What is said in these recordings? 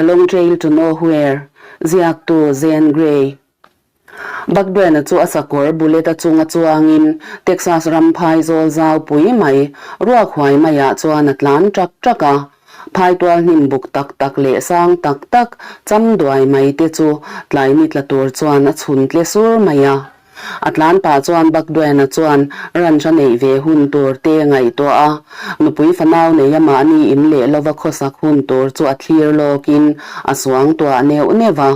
The Long Trail to Nowhere, ziaktu Zane Grey. Buckburn-a chu a sakawr bullet-a chunga chuangin Texas ram phai zawl zau pui mai, ruak huai maiah chuan a tlan ṭak ṭak a. Phai tual hnim buk tak tak leh sang tak tak cham duai mai te chu tlai ni tla tur chuan a chhun tle sur mai a. A tlan pah chuan Buckburn-a chuan ranch a neih ve hun tur te ngaihtuah a, nupui fanau nei a mahni in leh lova khawsak hun tur chu a thlir lawkin a suangtuah neuh neuh a.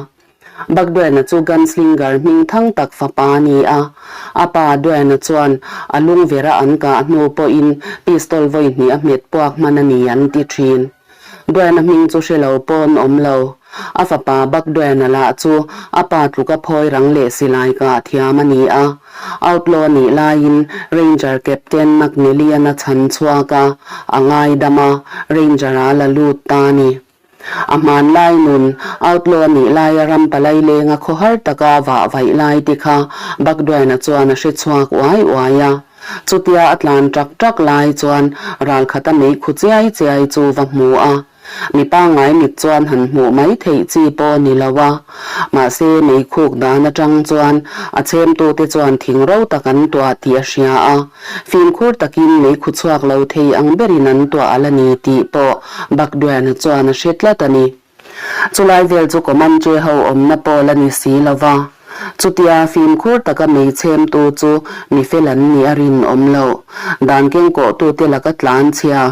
Buckburn-a chu gunslinger hming thang tak fapa a ni a. A pa Duane-a chuan a lungvera an kah hnu pawhin pistol vawi hnih a hmet puak hman a ni an ti thin. Duane-a hming chu hre lo pawn awm lo. A fapa Buck Duane-a lah chu a pa tluka phawi rang leh silai kah thiam a ni a. Outlaw nih laiin Ranger Captain McNeely-an a chhan chhuak a, a ngaidam a, Ranger-a la lut ta a ni. A hmanlai nun, outlaw nih laia ram palai lenga khawhar taka vah vaih lai te kha Buckdwayne-a chuan a hre chhuak uai uai a. Chutia a tlan ṭak ṭak lai chuan ralkhata mei khu chiai chiai chu va hmu a. Mi pangngai mit chuan han hmuh mai theih chi pawh ni lo a. Mahse, mei khuk dan aṭang chuan a chhemtute chuan thing ro tak an tuah tih a hria a. Fimkhur takin mei khu chhuak lo thei ang berin an tuah a la ni tih pawh Buckduan-a chuan a hre tlat a ni. Chulai vel chu Comanche ho awmna pawl a ni si lo va, chutia fimkhur taka mei chhemtu chu mi fel an nih a rinawm loh. Dan kengkawhtute laka tlanchhia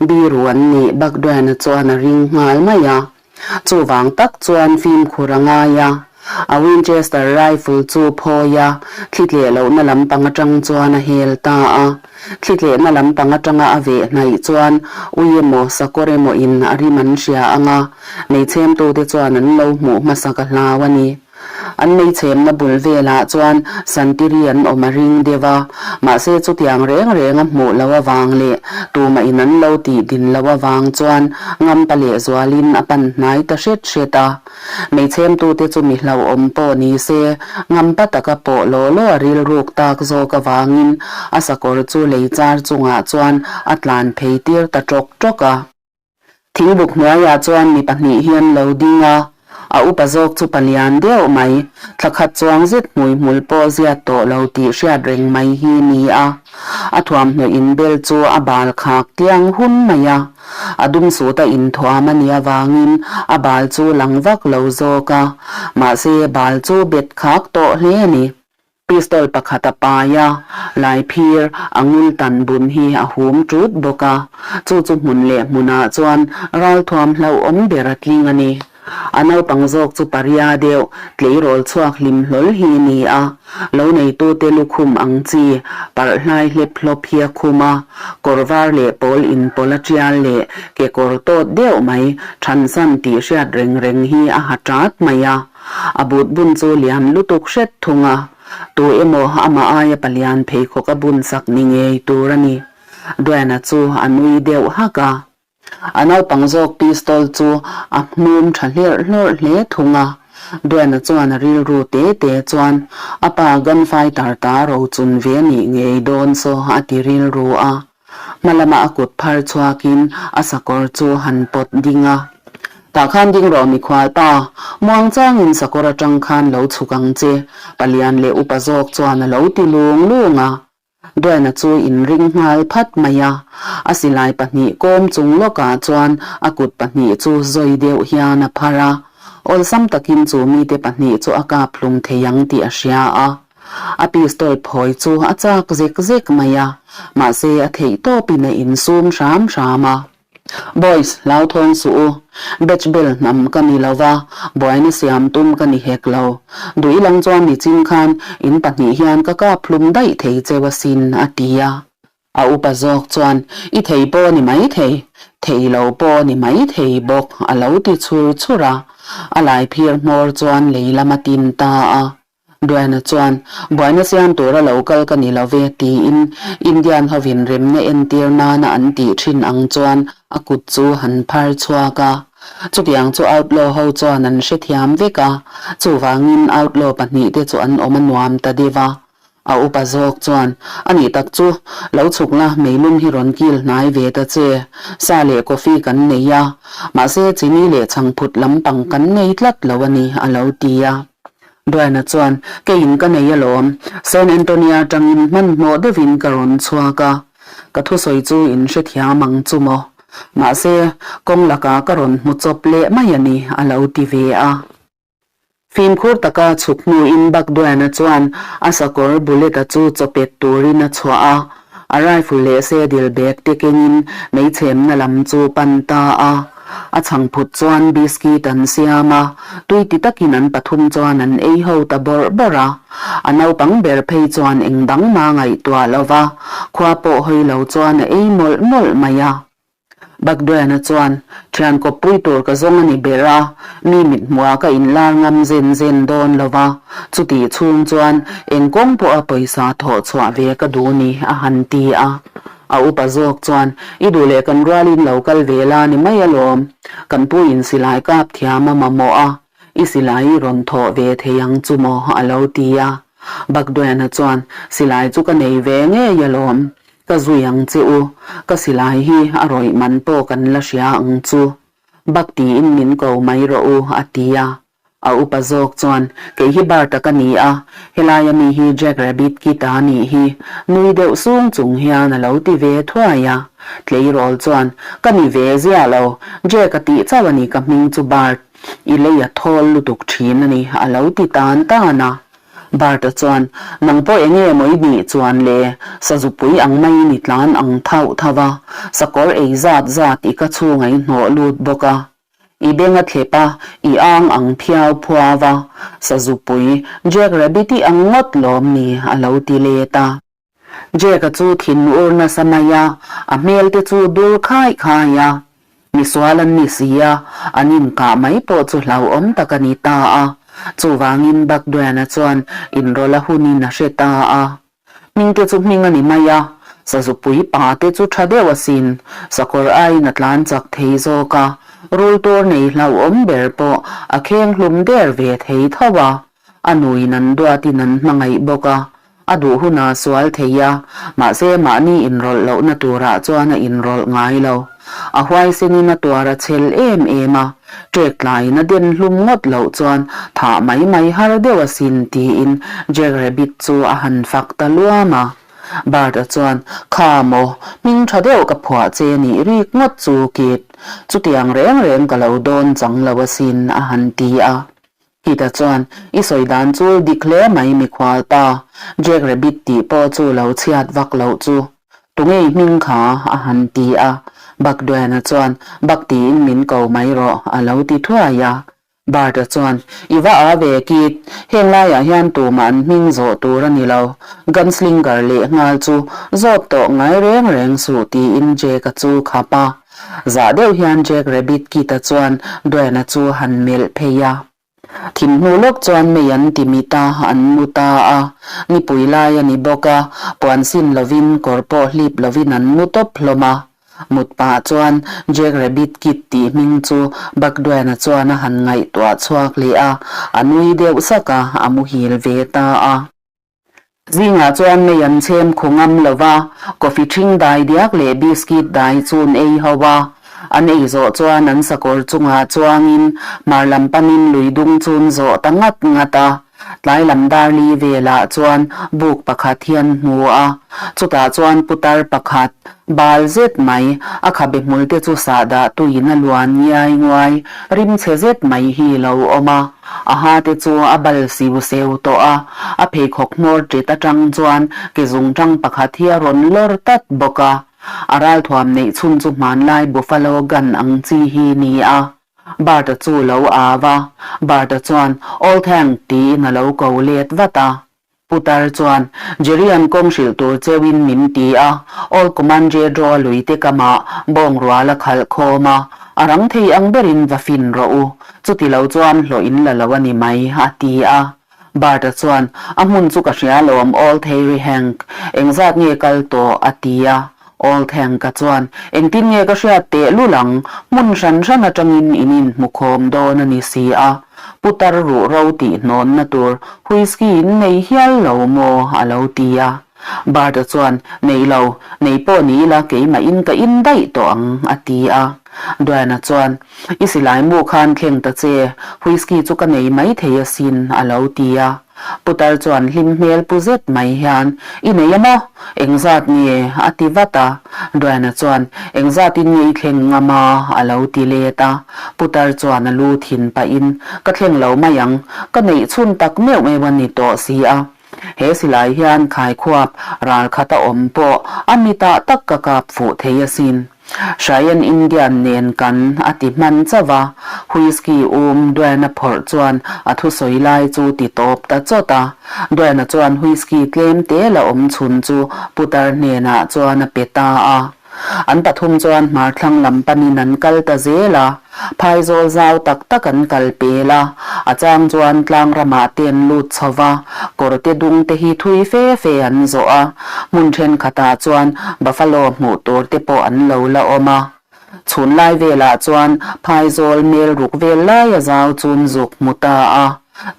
biru an nih Buckduan-a chuan a ring nghal mai a. Chuvang tak chuan fimkhur a ngai a, a Winchester rifle chu phawi a, thli tleh lohna lampang atang chuan a hel ta a. Thli tlehna lampang atanga a veh hnaih chuan ui emaw sakawr emaw in a rim an hria ang a, meichhemtute chuan an lo hmuh hmasak a hlau a ni. An meichhemna bul velah chuan santiri an awm a ring deuh a, mahse chutiang reng reng a hmuh loh avang leh tumahin an lo tih din loh avang chuan ngampa lehzualin a pan hnai ta hret hret a. Meichhemtute chu mi hlauhawm pawh ni se, ngampa taka pawh law law a rilruk tak zawk avangin a sakawr chu lei char chungah chuan a tlan phei tir ta ṭawk ṭawk a. Thingbuk hnuaiah chuan mi pahnih hi an lo ding a, a upa zawk chu palian deuh mai, thla khat chuang zet hmuihmul pawh ziat tawh lo tih hriat reng mai hi ni a. A thuamhnaw inbel chu a bal khak tliang hun mai a, a dum suta inthuam a nih avangin a bal chu lang vak lo zawk a, mahse bal chu bet khak tawh hle a ni. Pistol pakhat a pai a, laiphir a ngul tan bun hi a hum ṭut bawk a, chu chu hmun leh hmunah chuan ralthuam hlauhawm ber a tling a ni. A naupang zawk chu paria deuh tleirawl chhuak hlim hlawl hi ni a, lo neitute lukhum ang chi parh hlai hlep hlawp hi a khum a, kawr var leh pawl inpawlh a ṭial leh kekawr tawt deuh mai ṭhansan tih hriat reng reng hi a ha ṭat mai a. A but bun chu lian lutuk hret thung a, tu emaw amah aia palian pheikhawk a bun sak ni ngei tur a ni. Duana chu a nui deuh hak a. A naupang zawk pistol chu a hnum tha hlerh hlawrh hle thung a. Duana chuan a rilru te te chuan a pa gunfighter ta rochun ve nih ngei dawn saw a ti rilru a. Hma lamah a kut phar chhuakin a sakawr chu han pawt ding a. Tah khan ding rawh mikhual pa, muang changin sakawr atang khan lo chhuk ang che, palian leh upa zawk chuan a lo ti lung lung a. Duaina chu inring nghal phat mai a, a silai pahnih kawm chung lawkah chuan a kut pahnih chu zawi deuh hian a phar a, awlsam takin chu mite pahnih chu a kap hlum thei ang tih a hria a. A pistol phawi chu a chak zek zek mai a, mahse a theih tawpin a insum hram hram a. Boys, hlauthawng suh u. Batch bel hnam ka ni lo va, buaina siam tum ka ni hek lo. Duh ilang chuan nichin khan in pahnih hian ka kap hlum daih thei cheu asin, a ti a. A upa zawk chuan, I thei pawh a ni mai thei, thei lo pawh a ni mai thei bawk, a lo ti chhur chhur a. A laiphir hmawr chuan lei lam a tin ta a. Duaina chuan, Buaina siam tura lo kal ka ni lo ve, tiin Indian hovin remna entir nana an tih thin ang chuan a kut chu han phar chhuak a. Chutiang chu outlaw ho chuan an hrethiam vek a, chuvangin outlaw pahnihte chu an awm a nuam ta deuh a. A upa zawk chuan, A nih tak chu, lo chhuk la, meilum hi rawn kil hnai ve ta che. Sa leh coffee kan nei a, mahse chini leh chhangphut lampang kan nei tlat lo a ni, a lo ti a. Brian-a chuan, Keiin ka nei alawm, San Antonio atangin hmanhmawh deuhin ka rawn chhuak a, ka thusawi chu in hrethiam ang chu maw? Mahse, kawng lakah ka rawn hmu chawp leh mai a ni, a lo ti ve a. Fimkhur taka chhuk hnuin Bagduana chuan a sakawr Bullet-a chu chawpet turin a chhuah a, a rifle leh saddle bag te kengin meichhemna lam chu pan ta a. A chhangphut chuan biscuit an siam a, tui ti takin an pathum chuan an ei ho ta bawrh bawrh a. A naupang ber phei chuan eng dang mah ngaihtuah lo va, khua pawh hawi lo chuan a ei mawlh mawlh mai a. Bagduana chuan, Thian kawppui tur ka zawng a ni ber a, mi mithmuah ka inlar ngam zen zen dawn lo va, chutih chhung chuan eng kawng pawha pawisa thawh chhuah ve ka duh ni, a han ti a. A upa zawk chuan, I duh leh kan rualin lo kal ve la ni mai alawm, kan pu in silai kap thiam a mamawh a, I silai i rawn thawh ve thei ang chu maw? a lo ti a. Bagduana chuan, Silai chu ka nei ve ngei alawm, Ka zui ang che u, ka silai hi a rawih man pawh kan la hria ang chu. Bak tiin min ko mai rawh u, a ti a. A upa zawk chuan, Kei hi Bart-a ka ni a, helaia mi hi Jack Rabbit Kit-a a nih hi, nui deuh sung chung hian a lo ti ve thuai a. Tleirawl chuan, Ka ni ve ziah lo, Jack-a tih chauh a ni ka hming chu Bart, i lei a thawl lutuk thin a ni, a lo ti tan tan a. Bart-a chuan, Nang pawh eng nge maw i nih chuan le, sazupui ang maiin i tlan ang thauh thauh a, sakawr ei zat zat i ka chhunga i hnawh lut bawk a. I beng a thlep a, i ang ang phiau phuau a, sazupui Jack Rabbit-i ang ngawt lawm ni, a lo ti let a. Jack-a chu thin ur nasa mai a, a hmel te chu dur khai khai a. Misual an ni si a, an inkah mai pawh chu hlauhawm tak a ni ta a. Chuvangin Buck-Duan-a chuan inrawlh a hunin a hre ta a. Hming te chu hming a ni mai a, sazupui pa te chu tha deuh asin, sakawr aiin a tlan chak thei zawk a, rul tur nei hlauhawm ber pawh a kheng hlum der ve thei tho a. A nuin an duatin an hmangaih bawk a, a duh hunah sual thei a, mahse mahni inrawlh lohna turah chuan a inrawlh ngai lo. A huaisenin a tuar a chhel em em a, ṭek tlaiin a den hlum ngawt loh chuan thah mai mai har deuh asin tiin Jack Rabbit chu a han fak ta luam a. Bart-a chuan, Kha maw, hming ṭha deuh ka phuah che nih rik ngawt chu Kit, chutiang reng reng ka lo dawn chang lo asin a han ti a. Peter chuan, I sawi dan chu dik hle mai mikhual pa, Jack Rabbit tih pawh chu lo chhiat vak loh chu. Tunge i hming kha? a han ti a. Buck Duane-a chuan, Buck tiin min ko mai rawh, a lo ti thuai a. Bart-a chuan, I va a ve Kit, heng laiah hian tumah an hming zawh tur a ni lo. Gunslinger lehnghal chu zawt tawh ngai reng reng suh tiin Jack-a chu khap a. Zah deuh hian Jack Rabbit Kit-a chuan Duane-a chu han melh phei a. Thim hnu lawk chuan mei an ti mit a, an mu ta a. Nipui lai a ni bawk a, puan sin lovin kawr pawh hlip lovin an mu tawp hlawm a. Mut pah chuan Jack Rabbit Kit tih hming chu Buck Duane-a chuan a han ngaihtuah chhuak leh a, a nui deuh sak a, a muhil ve ta a. Zingah chuan mei an chhem khu ngam lo va, coffee ṭhing dai diak leh biscuit dai chu an ei ho a. An ei zawh chuan an sakawr chungah chuangin hmar lam panin lui dung chu an zawh ta ngat ngat a. Tlai lam dar li velah chuan buk pakhat hi an hmu a, chutah chuan putar pakhat bal zet mai, a khabe hmul te chu sahdah tuiin a luan ngiai nguai, rimchhe zet mai hi lo awm a. A ha te chu a bal siu seu tawh a, a pheikhawk hmawr ṭet aṭang chuan ke zungṭang pakhat hi a rawn lawr tat bawk a. A ralthuam neih chhun chu hmanlai buffalo gun ang chi hi ni a. Bart-a chu lo au a, Bart-a chuan, Old Hank tiin a lo ko let vat a. Putar chuan, Jerry-a'n kawng hrilh tur cheuhin min ti a, Old Comanche Draw lui te kamah bawng rual a khalh khawm a, a rang thei ang berin va fin rawh u, chuti lo chuan hlawh in la lo a ni mai, a ti a. Bart-a chuan, A hmun chu ka hria lawm, Old Harry Hank, engzat nge kal tawh? a ti a. Old Hank-a chuan, Engtin nge ka hriat teh lul ang, hmun hran hran atangin in inhmukhawm dawn a ni si a. Putar ruh ro tih hnawnna tur whisky in nei hial lo maw? a lo ti a. Bart-a chuan, Nei lo, nei pawh ni ila keimahin ka in daih tawh ang, a ti a. Duane-a chuan, I silai mu khan thleng ta che, whisky chu ka nei mai thei asin, a lo ti a. Putar chuan hlim hmel pu zet mai hian, I nei a maw? Engzat nge? a ti vat a. Duane-a chuan, Engzatin nge i thleng ngam a? a lo ti let a. Putar chuan a lu thin pahin, Ka thleng lo mai ang, ka neih chhun tak meuh meuh a ni tawh si a. He silai hian khaikhuap ral khat a awm pawh a mitah tak ka kap fuh thei asin. Cheyenne Indian nen kan a ti hman chauh a, Whiskey um Duane-a phawrh chuan a thusawi lai chu ti tawp ta chawt a. Duane-a chuan Whiskey tlem te la awm chhun chu putar hnenah chuan a pe ta a. An pathum chuan hmarthlang lam panin an kal ta zel a, phaizawl zau tak tak an kal pel a, a chang chuan tlang ramah te an lut chho va, kawrte dung te hi thui fe fe an zawh a, hmun thenkhatah chuan buffalo hmuh tur te pawh an lo la awm a. Chhun lai velah chuan phaizawl mel ruk vel laia zau chun zuk hmu ta a.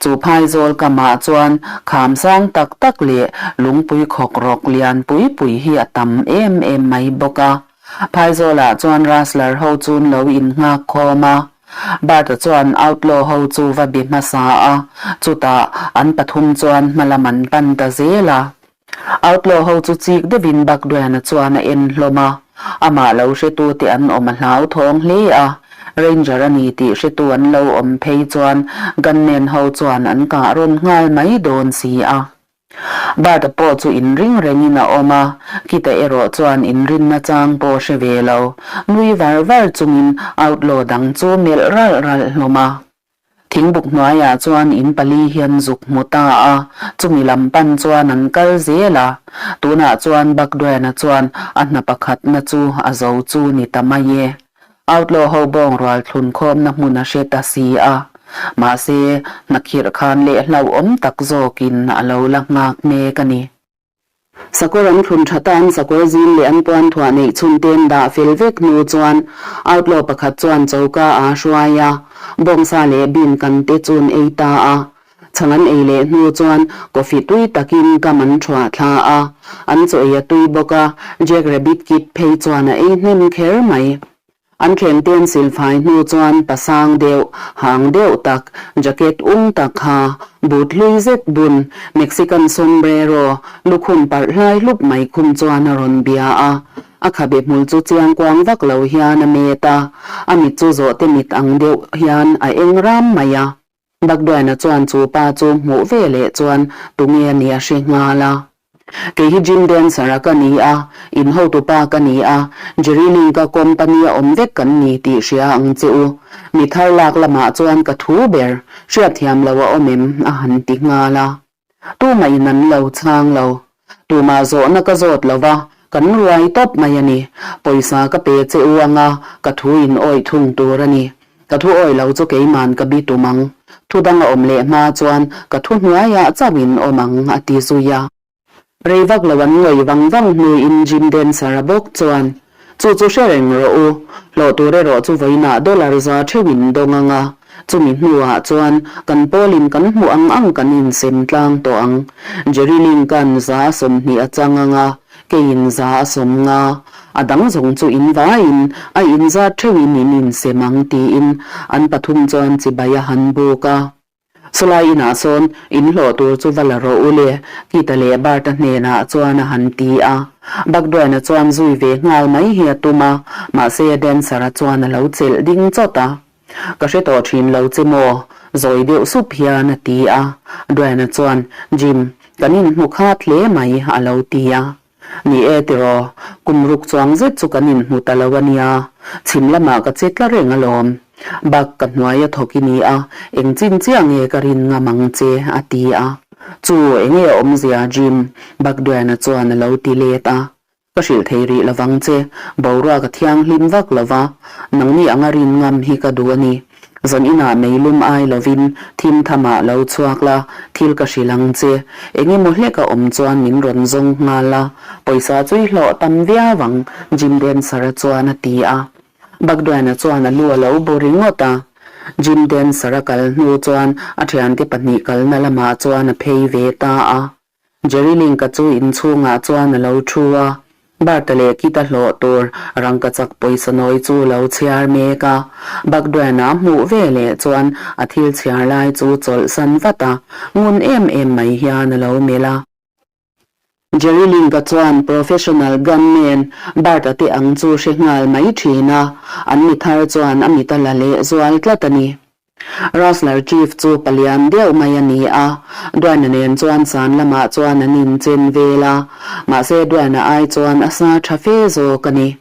Chu phaizawl kamah chuan kham sang tak tak leh lungpui khawk rawk lian pui pui hi a tam em em mai bawk a. Phaizawlah chuan Rustler ho chu an lo innghak khawm a. Bart-a chuan Outlaw ho chu va bi hmasa a, chutah an pathum chuan hmalam an pan ta zel a. Outlaw ho chu chik deuhin Buckdwayne-a chuan a en hlawm a, amah lo hretute an awm a hlauthawng hle a, Ranger a ni tih hretu an lo awm phei chuan gunman ho chuan an kah rawn nghal mai dawn si a. Bart-a pawh chu inring rengin a awm a, Kit-a erawh chuan inrinna chang pawh hre ve lo, nui var var chungin Outlaw dang chu melh ralh ralh hlawm a. Thingbuk hnuaiah chuan in pali hian zuk hmu ta a, chumi lam pan chuan an kal zel a. Tunah chuan Buckdwayne-a chuan a hna pakhatna chu a zo chu ni ta mai e. Outlaw ho bawng rual thlun khawmna hmun a hre ta si a. Mahse, hna khirh khan leh hlauhawm tak zawkin a lo la nghak mek a ni. Sakawr an thlun tha tan sakawr zin leh an puan thuah neih chhun ten dah fel vek hnu chuan outlaw pakhat chuan choka aa hruai a, bawngsa leh bean kan te chun ei ta a. Chhang an ei leh hnu chuan coffee tui takin kam an thuah thla a, an chaw ei a tui bawk a, Jack Rabbit Kid phei chuan a ei hnem kher mai. An thlengten silfai hnu chuan pasang deuh, hang deuh tak, jacket ung tak kha, boot hlui zet bun, Mexican sombrero, lukhum parh hlai hlup mai khum chuan a rawn bia a. A khabe hmul chu chiang kuang vak lo hian a met a, a mit chu zawhte mit ang deuh hian a eng ram mai a. Bakduaina chuan chu pa chu hmuh ve leh chuan tunge a nih a hre nghal a. Kei hi Jim Dancer-a ka ni a, in hotupa ka ni a, Jerry Link-a company-a awm vek kan ni tih hria ang che u. Mi thar lak lamah chuan ka thu ber, hriatthiam lo a awm em? a han ti nghal a. Tumah in an lo chhang lo. Tumah zawhna ka zawt lo va, kan ruai tawp mai a ni. Pawisa ka pe che u anga ka thu in awih thung tur a ni. Ka thu awih lo chu keiman ka bi tum ang. Thu dang a awm leh hma chuan ka thu hnuaiah chauh in awm ang a ti zui a. Rei vak lo an ngawih vang vang hnuin Jim Dancer-a bawk chuan, Chu chu hre reng rawh u, hlawh tur erawh chu vawiinah dollar za theuh in dawng ang a, chumi hnuah chuan kan pawlin kan hmuh ang ang kan insem tlang tawh ang. Jerry Link-a'n za a 20 a chang ang a, keiin za a sawm nga, a dang zawng chu in vaiin a inzat theuhin in insem ang tiin an pathum chuan chibai a han buk a. Chulai inah sawn in hlawh tur chu va la rawh u le, Kita leh Bart-a hnenah chuan a han ti a. Buckdwayne-a chuan zui ve nghal mai hi a tum a, mahse Dancer-a chuan a lo chelh ding chawt a. Ka hre tawh thin lo che maw? Zawi deuh sup hian a ti a. Dwayne-a chuan, Jim, kan inhmu khat hle mai, a lo ti a. Ni e tiraw, kum ruk chuang zet chu kan inhmu ta lo a nia, chhim lamah ka che tla reng alawm. Bak ka hnuai a thawk i ni a, eng chin chiah nge ka rin ngam ang che, a ti a. Chu, enge a awmzia Jim? Buckdwayne-a chuan a lo ti let a. Ka hrilh thei rih lovang che, boruak a thianghlim vak lova, nangni anga rin ngam hi ka duh a ni. Zan inah meilum ai lovin thim thamah lo chhuak la, thil ka hrilh ang che. Eng emaw hlek a awm chuan min rawn zawng nghal a, pawisa chu i hlawh tam viau ang, Jim Dancer-a chuan a ti a. Buckdwayne-a chuan a lu a lo bu ringawt a. Jim Dancer a kal hnu chuan a thiante pahnih kalna lamah chuan a phei ve ta a. Jerry Link-a chu inchhungah chuan a lo thu a, Bart-a leh Kit-a hlawh tur rangkachak pawisa nawi chu lo chhiar mek a. Buck Duane-a hmuh ve leh chuan a thil chhiar lai chu chawlhsan vat a, ngun em em mai hian a lo melh a. Jerry Link-a chuan professional gunman Bart-a te ang chu hre nghal mai thin a, an mi thar chuan a mit a la leh zual tlat a ni. Rustler Chief chu palian deuh mai a ni a, Duane-a nen chuan san lamah chuan an inchen vel a, mahse Duane-a ai chuan a sa tha fe zawk a ni.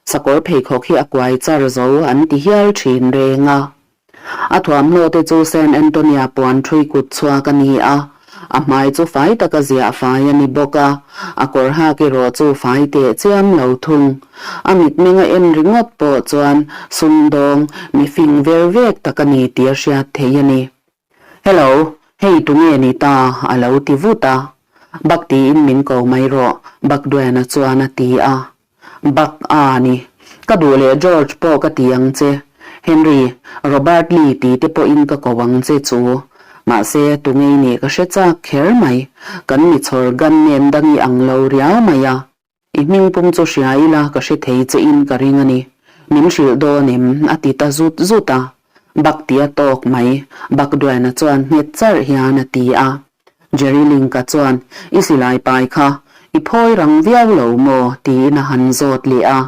Sakawr pheikhawk hi a kuai char zo an ti hial thin reng a. A thuamhnaw te chu San Antonia puan thui kut chhuak a ni a, a hmai chu fai taka ziah fai a ni bawk a, a kawr hak erawh chu fai teh chiam lo thung. A mitmeng a en ringawt pawh chuan sumdawng, mi fing ver vek tak a ni tih a hriat theih a ni. Hello, hei tunge ni ta? a lo ti vut a. Bak tiin min ko mai rawh, Bakduena chuan a ti a. Bak a ni. Ka duh leh George pawh ka ti ang che. Henry, Robert Lee ti te pawhin ka ko ang che chu. Mahse, tungei nih ka hre chak kher mai. Kan mi chhawr gun nen dang i ang lo riau mai a. I hming pum chu hria ila ka hre thei che in ka ring a ni. Min hrilh dawn em? a ti ta zut zut a. Bak ti a tawk mai, Bak Duena chuan nghet charh hian a ti a. Jerry Link-a chuan, I silai pai kha i phawi rang viau lo maw? tiin a han zawt leh a.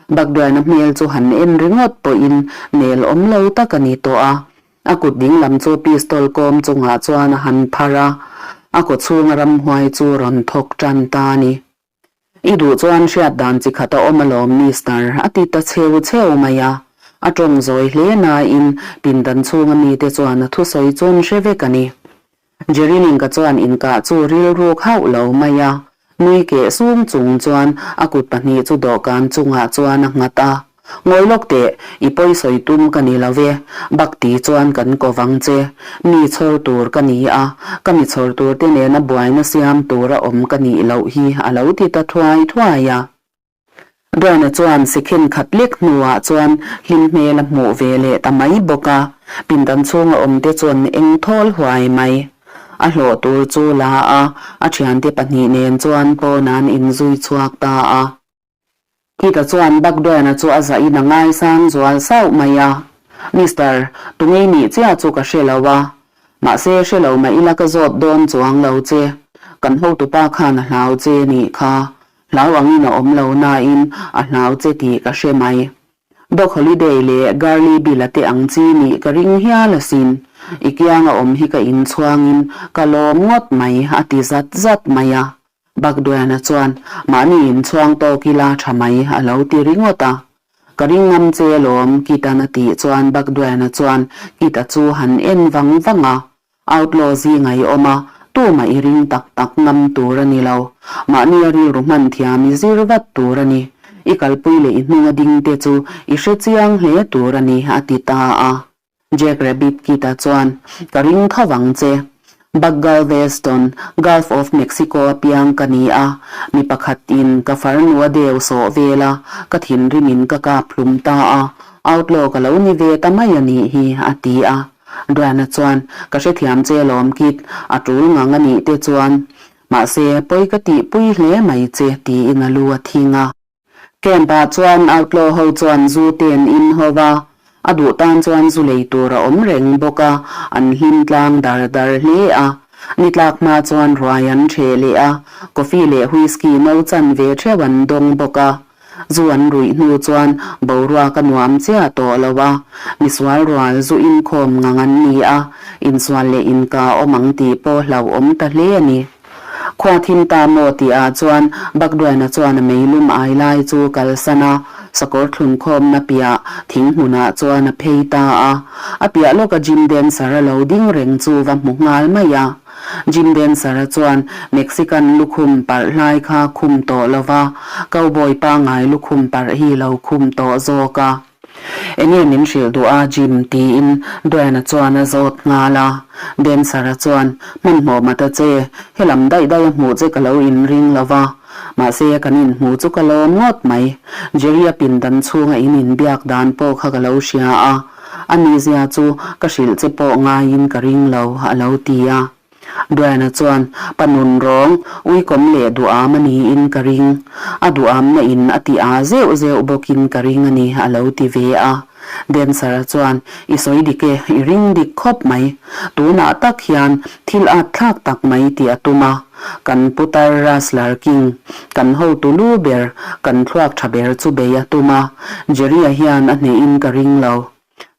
Bakduaina hmel chu han en ringawt pawhin nel awm lo tak a ni tawh a. A kut ding lam chu pistol kawm chungah chuan a han phar a, a kawchhunga ramhuai chu rawn thawk tan ta a ni. I duh chuan hriat dan chi khat a awm alawm Mister, a ti ta cheu cheu mai a. A tawng zawi hle nain pindan chhunga mite chuan a thusawi chu an hre vek a ni. Jerry Link-a chuan inkah chu rilruk hauh lo mai a, nui keh sung chung chuan a kut pahnih chu dawhkan chungah chuan a nghat a. Ngawi lawk teh, i pawi sawi tum ka ni lo ve, bak ti chuan kan ko vang che. Mi chhawr tur ka ni a, ka mi chhawr tur te nena buaina siam tur a awm ka nih loh hi a lo ti ta thuai thuai a. Duaina chuan sikhin khat lek hnuah chuan hlim hmel a hmuh ve leh ta mai bawk a, pindan chhunga awm te chuan eng thawl huai mai. A hlawh tur chu la a, a thiante pahnih nen chuan pawn an inzui chhuak ta a. Kita chuan Bagdona chu a zahin a ngaisang zual sauh mai a, Mister, tungei nih chiah chu ka hre lo a, mahse hre lo mah ila ka zawt dawn chuang lo che, kan hotupa khan a hlau che nih kha, hlau angin a awm lo nain a hlau che tih ka hre mai. Doc Holliday leh Girlie Bill-a te ang chi nih ka ring hial asin, i kianga awm hi ka inchhuangin ka lawm ngawt mai a ti zat zat mai a. Bakduana chuan mahni inchhuang tawk ila tha mai a lo ti ringawt a. Ka ring ngam che alawm Kit-an a tih chuan Bakduana chuan Kit-a chu han en vang vang a. Outlaw zinga i awm a, tumah i ring tak tak ngam tur a ni lo. Mahni a rilru hman thiam i zir vat tur a ni. I kalpui leh i hnunga ding te chu i hre chiang hle tur a ni a ti ta a. Jack Rabbit Kit-a chuan, Ka ring tho vang che. Buck Galveston, Gulf of Mexico a piang ka ni a, mi pakhatin ka farnu a deu sawh vel a, ka thinrimin ka kap hlum ta a, outlaw ka lo ni ve ta mai a nih hi, a ti a. Duana chuan, Ka hrethiam che lawm Kit, a tul ngang a nih te chuan. Mahse, pawi ka tihpui hle mai che, tiin a lu a thing a. Camp ah chuan outlaw ho chuan zu te an in ho va, a duh tan chuan zu lei tur a awm reng bawk a, an hlim tlang dar dar hle a. Ni tlak hma chuan ruai an ṭheh leh a, coffee leh whisky no chan ve ṭheuh an dawng bawk a. Zu an ruih hnu chuan boruak a nuam chiah tawh lo a, misual rual zu inkhawm ngang an ni a, insual leh inka awm ang tih pawh hlauhawm ta hle a ni. Khua thim ta maw tih ah chuan Bakduaina chuan a meilum ai lai chu kalsan a, sakawr thlun khawmna piah thing hmunah chuan a phei ta a. A piah lawka Jim Dancer-a lo ding reng chu va hmu nghal mai a. Jim Dancer-a chuan Mexican lukhum parh hlai kha khum tawh lo va, cowboy pangngai lukhum parh hi lo khum tawh zawk a. Enge min hrilh duh a Jim? tiin Duane-a chuan a zawt nghal a. Dancer-a chuan, Hmanhmawh mah ta che, helam daih daih a hmuh che ka lo inring lo va. Mahse kan inhmu chu ka lawm ngawt mai. Jerry-a pindan chhunga in inbiak dan pawh kha ka lo hria a. A mizia chu ka hrilh che pawh ngaiin ka ring lo, a lo ti a. Duana chuan, Pa nun rawng, uikawm leh duham a niin ka ring. A duhamna in a ti â zeuh zeuh bawkin ka ring a ni, a lo ti ve a. Dancer-a chuan, I sawi dik e, i ring dik khawp mai. Tunah tak hian thil at thlak tak mai tih a tum a. Kan putar Rustler King, kan hotu lu ber, kan thluak tha ber chu bei a tum a. Jerry-a hian a hnehin ka ring lo.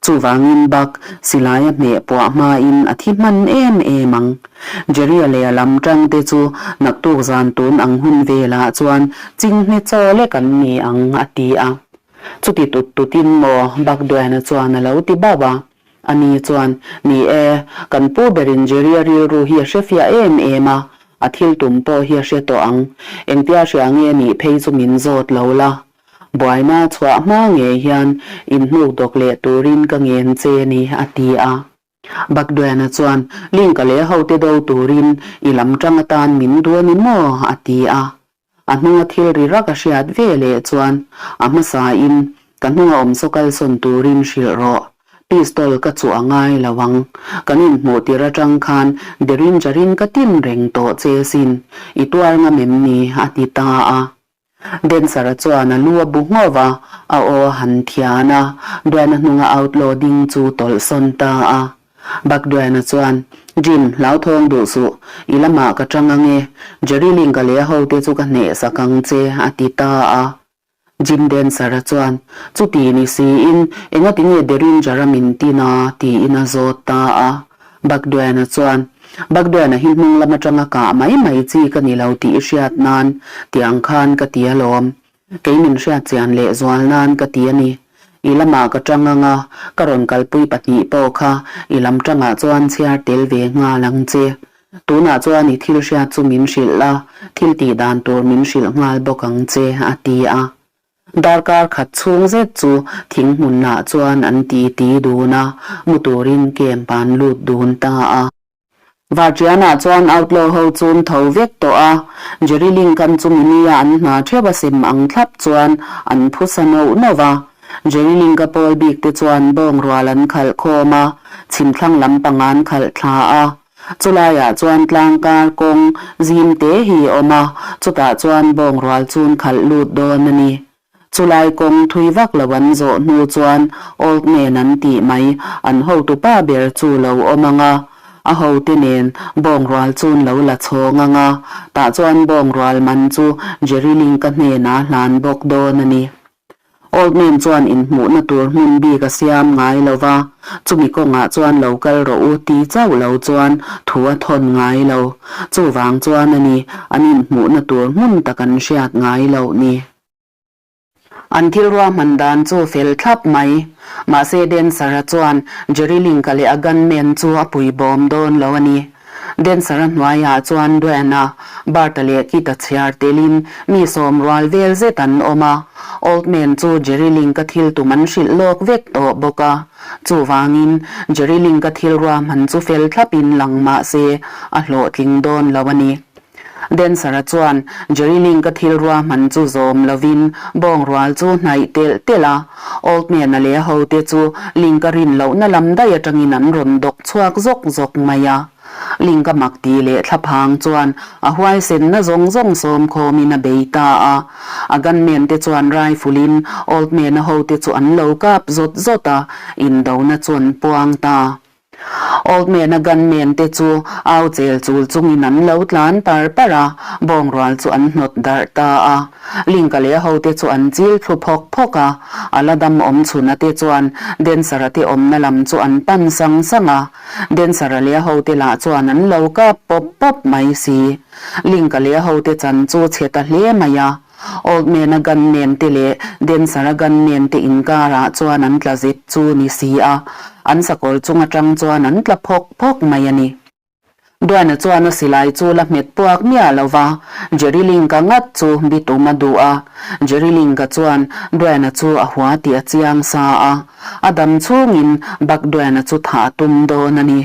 Chuvangin Buck silai a hmeh puah hmain a thi hman em em ang. Jerry-a leh a lam tangte chu naktuk zan tun ang hun velah chuan chinghne chaw lek an ni ang, a ti a. Chuti tut tutin maw Buck Duane-a chuan a lo ti bauh a. Ani chuan, Ni e, kan pu berin Jerry-a rilru hi a hre fiah em em a, a thil tum pawh hi a hre tawh ang. Engtia hria nge nih phei chu min zawt lo la. Buaina chhuah hma ngei hian inhnuk dawk leh turin ka ngen che ni, a ti a. Bakduana chuan, Link-a leh hote do turin i lam tang atan min duh a ni maw? a ti a. A hnunga thil ri rak a hriat ve leh chuan a hmasain ka hnunga awm saw kalsawn turin hrilh rawh. Pistol ka chuh a ngai lo ang. Kan inhmuh tir atang khan Derringer-in ka tin reng tawh che sin. I tuar ngam em ni? a ti ta a. Dancer-a chuan a lu a bu nghawh a, a aw a han thian a, Duana hnunga outlaw ding chu tawlh sawn ta a. Buck Duana chuan, Jim, hlauthawng duh suh, i lamah ka tang ang e, Jerry Link-a leh a hote chu ka hneh sak ang che, a ti ta a. Jim Dancer-a chuan, Chuti ni siin, engati nge Derringer-a min tin a? tiin a zawt ta a. Bagduana chuan, Bagduana hi hnung lam atanga kah mai mai chi ka ni lo tih i hriat nan tiang khan ka ti alawm. Kei min hriat chian leh zual nan ka ti a ni. I lamah ka tang ang a, ka rawn kalpui pahnih pawh kha i lam tangah chuan chhiar tel ve nghal ang che. Tunah chuan i thil hriat chu min hrilh la, thil tih dan tur min hrilh nghal bawk ang che, a ti a. Darkar khat chhung zet chu thing hmunah chuan an ti ti dun a, mu turin camp an lut dun ta a. Vartianah chuan outlaw ho chu an tho vek tawh a, Jerry Lincoln chu mini a an hna theuh a sem ang thlap chuan an phusa nauh nauh a. Jerry Link-a pawl bik te chuan bawng rual an khalh khawm a, chhimthlang lampang an khalh thla a. Chulaiah chuan tlangkar kawng zim te hi a awm a, chutah chuan bawng rual chun khalh lut dawn a ni. Chulai kawng thui vak lo an zawh hnu chuan Old Man an tih mai, an hotupa ber chu lo awm ang a, a hote nen bawng rual chun lo la chhawng ang a, tah chuan bawng rual man chu Jerry Link-a hnenah hlan bawk dawn a ni. Old Man chuan inhmuhna tur hmun bik a siam ngai lo va, chumi kawngah chuan lo kal rawh u ti chauh lo chuan thu a thawn ngai lo. Chuvang chuan a ni, an inhmuhna tur hmun tak an hriat ngai loh ni. An thil ruahman dan chu fel thlap mai. Mahse Dancer-a chuan Jerry Link-a leh a gunman chu a puibawm dawn lo a ni. Dancer-a hnuaiah chuan Duane-a, Bart-a leh Kit-a chhiar telin mi sawm rual vel zet an awm a. Old Man chu Jerry Link-a thil tum an hrilh lawk vek tawh bawk a. Chuvangin, Jerry Link-a thil ruahman chu fel thlapin lang mah se a hlawhtling dawn lo a ni. Dancer-a chuan Jerry Link-a thil ruahman chu zawm lovin bawng rual chu hnaih telh telh a. Old Man-a leh a hote chu Link-a rin lohna lam daih atangin an rawn dawk chhuak zawk zawk mai a. Link-a mak ti leh thlaphang chuan a huaisenna zawng zawng sawm khawmin a bei ta a. A gunman te chuan rifle-in Old Man-a hote chu an lo kap zawt zawt a, indona chu an puang ta. Old Man-a gunman te chu au chel chul chungin an lo tlan par par a, bawng rual chu an hnawt darh ta a. Link-a leh a hote chu an chil thlu phawk phawk a, a la dam awm chhuna te chuan Dancer-a te awmna lam chu an pan sang sang a. Dancer-a leh a hote lah chuan an lo kap pawp pawp mai si. Link-a leh a hote chan chu chhe ta hle mai a. Old Man-a gunman te leh Dancer-a gunman te inkarah chuan an tla zet chu ni si a, an sakawr chung atang chuan an tla phawk phawk mai a ni. Duana chuan a silai chu la hmet puak miah lo va, Jerry Link-a ngat chu bitum a duh a. Jerry Link-a chuan Duana chu a hua tih a chiang sa a, a dam chhungin Buck Duana chu thah a tum dawn a ni.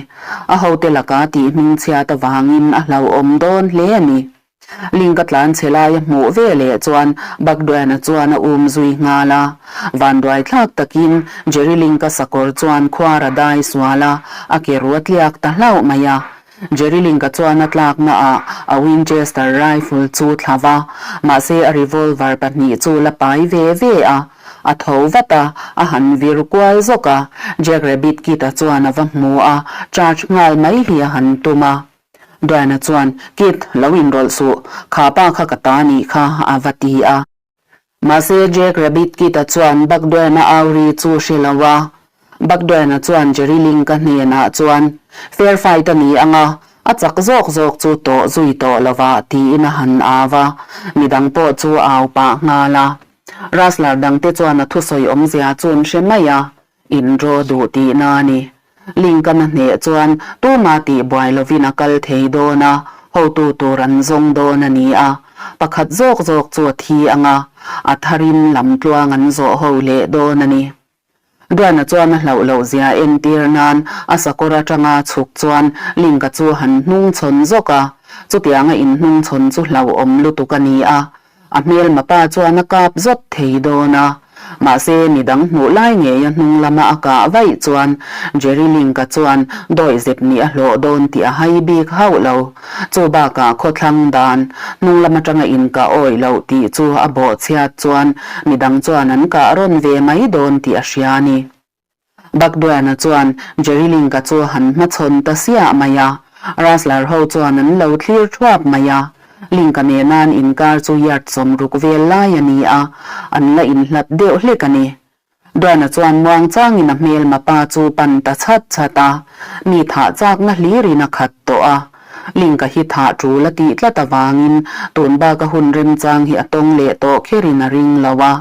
A hote laka tih hmingchhiat avangin a hlauhawm dawn hle a ni. Link-a tlan chhe lai a hmuh ve leh chuan Buck Duane-a chuan a um zui nghal a. Vanduai thlak takin Jerry Link-a sakawr chuan khuar a dai sual a, a ke ru a tliak ta hlauh mai a. Jerry Link-a chuan a tlakna ah a Winchester rifle chu thla va, mahse a revolver pahnih chu la pai ve ve a. A tho vat a, a han vir kual zawk a, Jack Rabbit Kid-a chuan a va hmu a, charge nghal mai hi a han tum a. Diana chuan, Kid, lo inrawlh suh, kha pa kha ka ta nih kha, a va ti a. Mahse Jack Rabbit Kid-a chuan Buck Diana au ri chu hre lo a. Buck Diana chuan Jerry Link-a hnenah chuan, Fair fight a ni ang a, a chak zawk zawk chu tawh zui tawh lo va, tiin a han au a. Midang pawh chu a au pah nghal a. Rustler dangte chuan a thusawi awmzia chu an hre mai a. In draw duh tihna a ni. Link a na hneh chuan tuma tih buai lovin a kal thei dawn a, hotu tur an zawng dawn a ni a. Pakhat zawk zawk chu a thi ang a, a tharin lamtluang an zawh ho leh dawn a ni. Duana chuan a hlauh loh zia entir nan a sakawr atanga chhuk chuan Link-a chu han hnungchhawn zawk a, chutianga inhnungchhawn chu hlauhawm lutuk a ni a. A hmelma pa chuan a kap zawt thei dawn a, mahse midang hmuh lai ngei a hnung lama a kah vaih chuan Jerry Link-a chuan dawihzep nih a hlawh dawn tih a hai bik hauh lo. Chu bakah khawthlang dan hnung lam atanga inkah awih loh tih chu a bawhchhiat chuan midang chuan an kah rawn ve mai dawn tih a hria a ni. Buck Duane-a chuan Jerry Link-a chu a han hmachhawn ta siah mai a, Rustler ho chuan an lo thlir thuap mai a. Link-a nena an inkar chu yard sawmruk vel lai a ni a, an la inhlat deuh hlek a ni. Duane-a chuan muangchangin a hmelma pa chu pan ta chhat chhat a, mi thah chakna hlirin a khat tawh a. Link-a hi thah tul a tih tlat avangin tun baka hun remchang hi a tawng leh tawh kherin a ring lo a.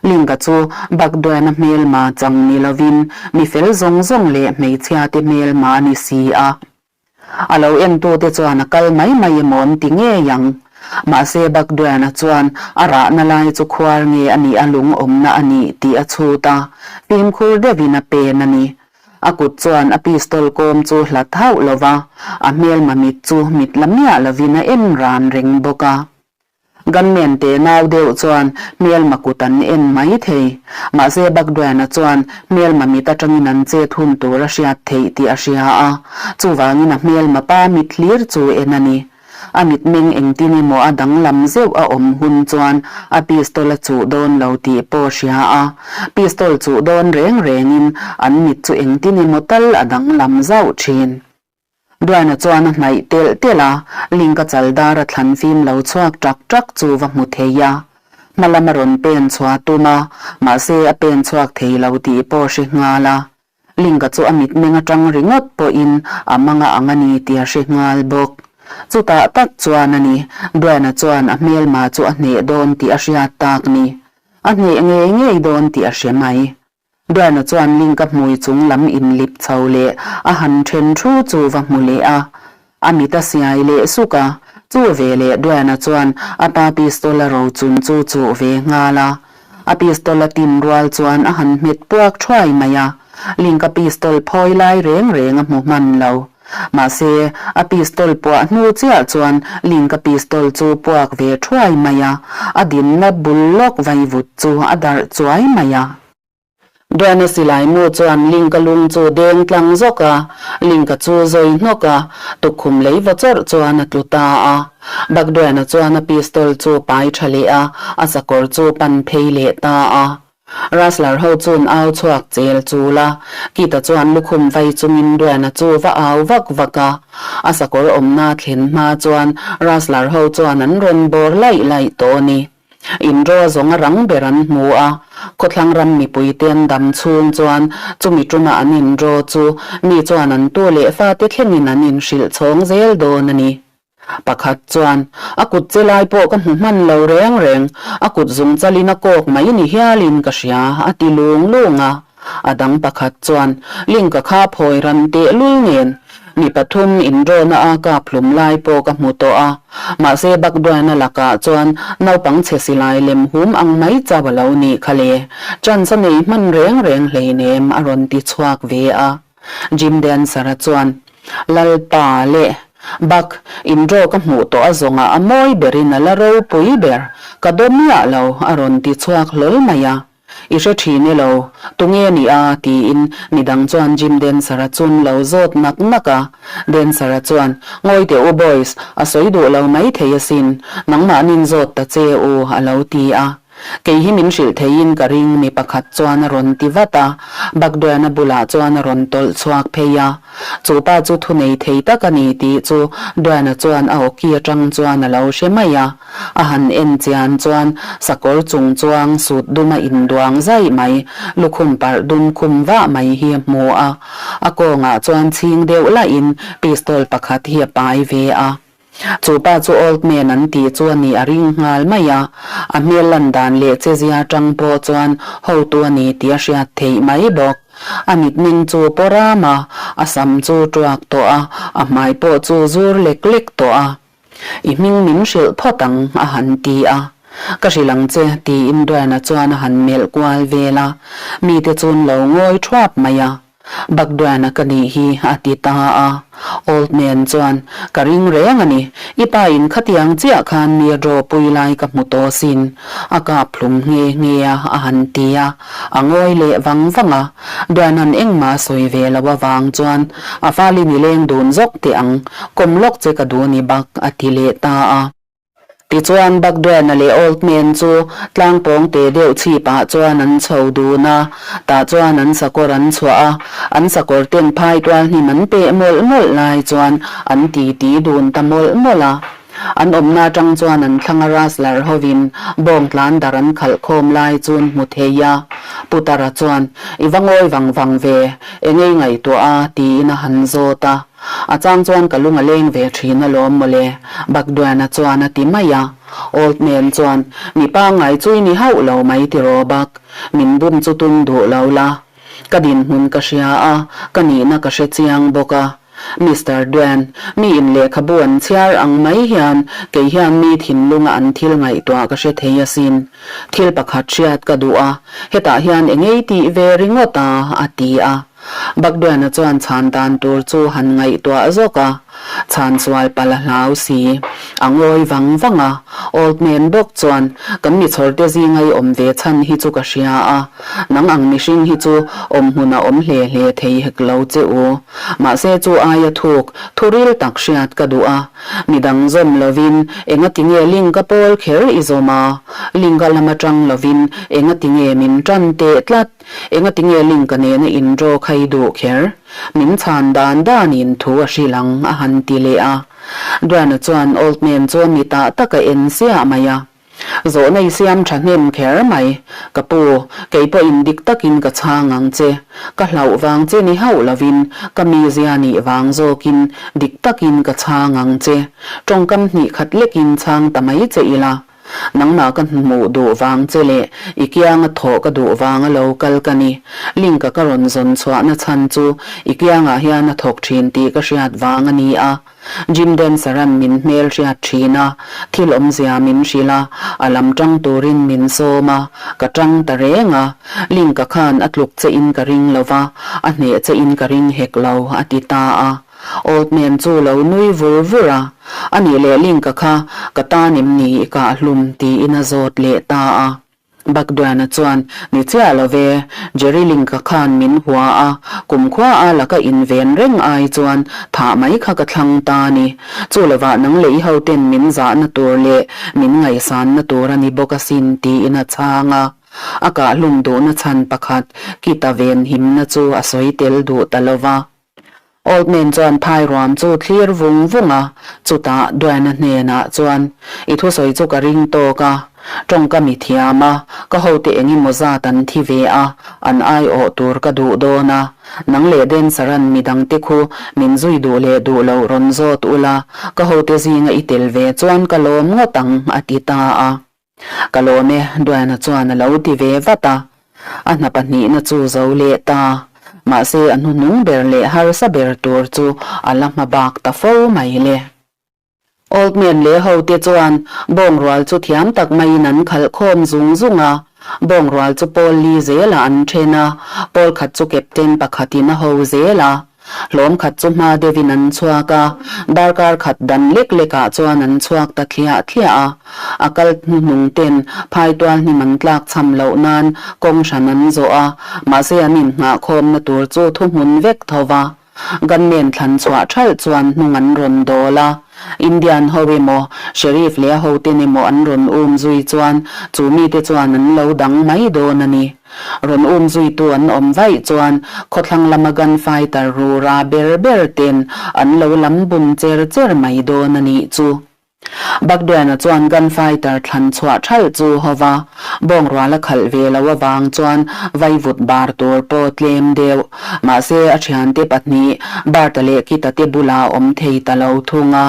Link-a chu Buck Duane-a hmelma chang ni lovin mi fel zawng zawng leh hmeichhiate hmelma a ni si a. A lo entute chuan a kal mai mai emaw an ti ngei ang. Mahse Buck Duane-a chuan a rahna lai chu khuar nge a nih a lungawmna a nih tih a chhut a, fimkhur deuhin a pen a ni. A kut chuan a pistol kawm chu hlat hauh lo va, a hmelma mit chu mit la miah lovin a en ran reng bawk a. Gunman te nau deuh chuan hmelma kut an en mai thei. Mahse Buck Duane-a chuan hmelma mit atangin an chet hun tur a hriat theih tih a hria a, chuvangin a hmelma pa mit hlir chu en a ni. A mitmeng engtin emaw a danglam zeuh a awm hun chuan a pistol a chuh dawn lo tih pawh a hria a, pistol chuh dawn reng rengin an mit chu engtin emaw tal a danglam zauh thin. Duaina chuan a hnaih telh telh a, Link-a chal dar a thlan fim lo chhuak ṭak ṭak chu va hmu thei a. Hma lam a rawn pen chhuah tum a, mahse a pen chhuak thei lo tih pawh hre nghal a. Link-a chu a mitmeng aṭang ringawt pawhin a manga ang a ni tih a hre nghal bawk. Chutah tak chuan a ni, Duaina chuan a hmelma chu a hneh dawn tih a hriat tak ni. A hneh ngei ngei dawn tih a hre mai. Diana chuan Link-a hmui chung lam inlip chho leh a han then thu chu va hmu leh a. A mit a siai leh suk a, chu ve leh Diana chuan a pa pistol a ro chun chu chuh ve nghal a. A pistol a tin rual chuan a han hmet puak thuai mai a, Link-a pistol phawi lai reng reng a hmu hman lo. Mahse, a pistol puah hnu chiah chuan Link-a pistol chu puak ve thuai mai a, a dinna bul lawk vaivut chu a darh chuai mai a. Duana silai mu chuan Link-a lung chu deng tlang zawk a, Link-a chu zawi hnawk a, tukkhum lei va chawrh chuan a tlu ta a. Buck Duana chuan a pistol chu pai tha leh a, a sakawr chu pan phei leh ta a. Rustler ho chuan au chhuak chel chul a, Kit-a chuan lukhum vai chungin Duana chu va au vak vak a. A sakawr awmna thlen hma chuan Rustler ho chuan an rawn bawr laih laih tawh a ni. Inraw zawng a rang ber an hmu a, khawthlang ram mipuite an dam chhung chuan chumi tuma an inraw chu mi chuan an tu leh fate thlengin an inhrilh chhawng zel dawn a ni. Pakhat chuan, A kut che lai pawh ka hmu hman lo reng reng, a kut zung chalin a kawk mai ni hialin ka hria, a ti lung lung a. A dang pakhat chuan, Link-a kha phawi ran tehlul nen, mi pathum inrawna a kap hlum lai pawh ka hmu tawh a. Mahse Buck Duane-a lakah chuan naupang chhe silai lem hum ang mai chauh a lo nih kha le. Chance a nei hman reng reng hleinem a rawn ti chhuak ve a. Jim Dancer-a chuan, Lalpa leh! Bak, intro ka hmuh tawh a zawngah a mawi berin a la ropui ber, ka daw miah lo, a rawn ti chhuak hlawl mai a. I hre thin e lo, tunge ni a? tiin midang chuan Jim Dancer-a chun lo zawt nak nak a. Dancer-a chuan, Ngawi teh u boys, a sawi duh lo mai thei asin, nangmahnin zawt ta che u, a lo ti a. Kei hi min hrilh theiin ka ring mi pakhat chuan a rawn ti vat a, Bagdwana bulah chuan a rawn tawlh chhuak phei a. Chu pa chu thunei thei tak a ni tih chu Dwana chuan a awki atang chuan a lo hre mai a. A han en chian chuan sakawr chung chuang sut duma induang zaih mai, lukhum parh dum khum vah mai hi a hmu a. A kawngah chuan chhing deuh lahin pistol pakhat hi a pai ve a. Chu pa chu old man an tih chu a nih a ring nghal mai a, a hmel lan dan leh che zia tang pawh chuan hotu a ni tih a hriat theih mai bawk. A mitmeng chu paw ram a, a sam chu tuak tawh a, a hmai pawh chu zur lek lek tawh a. I hming min hrilh phawt ang a han ti a. Ka hrilh ang che tiin Dwayne-a chuan a han melh kual vel a, mite chu an lo ngawi thuap mai a. Bagdwana ka nih hi a ti ta a. Old man chuan, Ka ring reng a ni. I pa in khatiang chiah khan mi a draw pui lai ka hmu tawh sin. A kap hlum nghe nghe a, a han ti a. A ngawi leh vang vang a. Dwana'n engmah a sawi ve lo avang chuan, A fali ni leng dun zawk teh ang. Kawm lawk che ka duh ni bak, a ti leh ta a. Tichuan Bagdwana leh Old Man chu tlangpawng te deuh chhipah chuan an chho dun a, tah chuan an sakawr an chhuah a, an sakawr ten phai tual hnim an peh mawlh mawlh lai chuan an titi dun ta mawlh mawlh a. An awmna atang chuan an thlanga Rustler hovin bawng tlan dar an khalh khawm lai chu an hmu thei a. Putara chuan, I va ngawi vang vang ve, engei ngaihtuah a? tiin a han zawt a. A chang chuan ka lung a leng ve thin alawm mawle, Bagdwana chuan a ti mai a. Old man chuan, Mi pangngai chu i ni hauh lo mai tiraw Bag, min bum chu tum duh lo la. Ka dinhmun ka hria a, ka nihna ka hre chiang bawk a. Mister Dwan, mi in lehkhabu an chhiar ang mai hian kei hian mi thinlunga an thil ngaihtuah ka hre thei asin. Thil pakhat hriat ka duh a, hetah hian engei tih ve ringawt a, a ti a. Bagdwana chuan chhan dan tur chu han ngaihtuah zawk a, chhan sual palh a hlau si. A ngawi vang vang a, Old man bawk chuan, Kan mi chhawrte zinga i awm ve chhan hi chu ka hria a, nang ang mihring hi chu awm hmun a awm hle hle thei hek lo che u. Mahse chu aia thuk, thu ril tak hriat ka duh a, midang zawm lovin engatinge link a pawl kher i zawm a, link a lam atang lovin engatinge min tan teh tlat. Engatinge link a nena in draw kha i duh kher? Min chhan dan danin thu a hrilh ang, a han ti leh a. Duana chuan Old Man chu a mitah tak a en siah mai a. Zawhna i siam tha hnem kher mai. Ka pu, kei pawhin dik takin ka chhang ang che. Ka hlauh vang che ni hauh lovin ka mizia nih vang zawkin dik takin ka chhang ang che. Tawngkam hnih khat lekin chhang ta mai che ila. Nangmah ka hmuh duh vang che leh i kianga thawh ka duh vang a lo kal ka ni. Link-a ka rawn zawn chhuahna chhan chu i kiangah hian a thawk thin tih ka hriat vang a ni a. Jim Dancer-a'n min hmel hriat thin a, thil awmzia min hrilh a, a lam tang turin min sawm a, ka tang ta reng a. Link-a khan a tluk che in ka ring lo va, a hneh che in ka ring hek lo, a ti ta a. Old man chu lo nui vur vur a, A nih leh Link-a kha ka tan em ni i kah hlum? tiin a zawt leh ta a. Bagdwana chuan, Ni chiah lo ve, Jerry Link-a khan min hua a, kumkhua a laka inven reng ai chuan thah mai kha ka thlang ta a ni. Chu lovah nang leh i hoten min zahna tur leh min ngaihsanna tur a ni bawk asin, tiin a chhang a. A kah hlum duhna chhan pakhat, Kita venhimna chu a sawi tel duh ta lo va. Old man chuan phai ruam chu thlir vung vung a, chutah Duana hnenah chuan, I thusawi chu ka ring tawk a, tawngka mi thiam a, ka hote eng emaw zat an thi ve a, an aiawh tur ka duh dawn a, nang leh Dancer-a'n midangte khu min zui duh leh duh loh rawn zawt ula, ka hote zinga i tel ve chuan ka lawm ngawt ang, a ti ta a. Ka lawm e, Duana chuan a lo ti ve vat a. A hna pahnihna chu zo leh ta. Mahse a hnuhnung ber leh harsa ber tur chu a la hma bak ta fo mai le. Old Man leh hote chuan bawngrual chu thiam tak maiin an khalh khawm zung zung a. Bawngrual chu pawl li zelah an then a, pawl khat chu captain pakhatin a ho zel a. Hlawm khat chu hma deuhin an chhuak a, darkar khat dan lek lekah chuan an chhuak ta thliah thliah a. A kal hnuhnung ten phaitual hnim an tlak cham loh nan kawng hran an zawh a, mahse an innghahkhawmna tur chu thuhmun vek tho va. Gunman thlan chhuah thalh chuan hnung an rawn dawl a, Indian ho emaw, Sheriff leh a hoten emaw an rawn um zui chuan chu mite chuan an lo dang mai dawn a ni. Rawn um zuitu an awm vaih chuan khawthlang lama gunfighter rura ber ber ten an lo lam bun cher cher mai dawn a nih chu. Bagdwana chuan gunfighter thlan chhuah thalh chu ho va, bawngrual a khalh ve lo avang chuan vaivut bar tur pawh tlem deuh. Mahse a thiante pahnih Bart-a leh Kit-a te bulah awm thei ta lo thung a.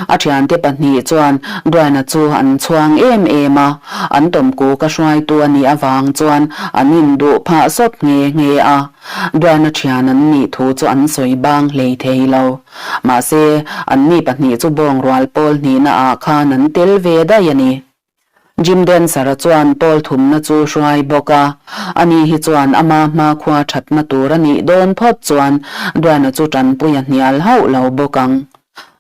A thiante pahnih chuan Dwayne-a chu an chhuang em em a, an tawmkuk a hruaitu a nih avang chuan an induh phah sawt nghe nghe a. Dwayne-a thian an nih thu chu an sawi bang hlei thei lo. Mahse, anni pahnih chu bawng rual pawl hnihna ah khan an tel ve daih a ni. Jim Dancer-a chuan pawl thumna chu hruai bawk a, ani hi chuan ama hmakhua thatna tur a nih dawn phawt chuan Dwayne-a chu tanpui a hnial hauh lo bawk ang.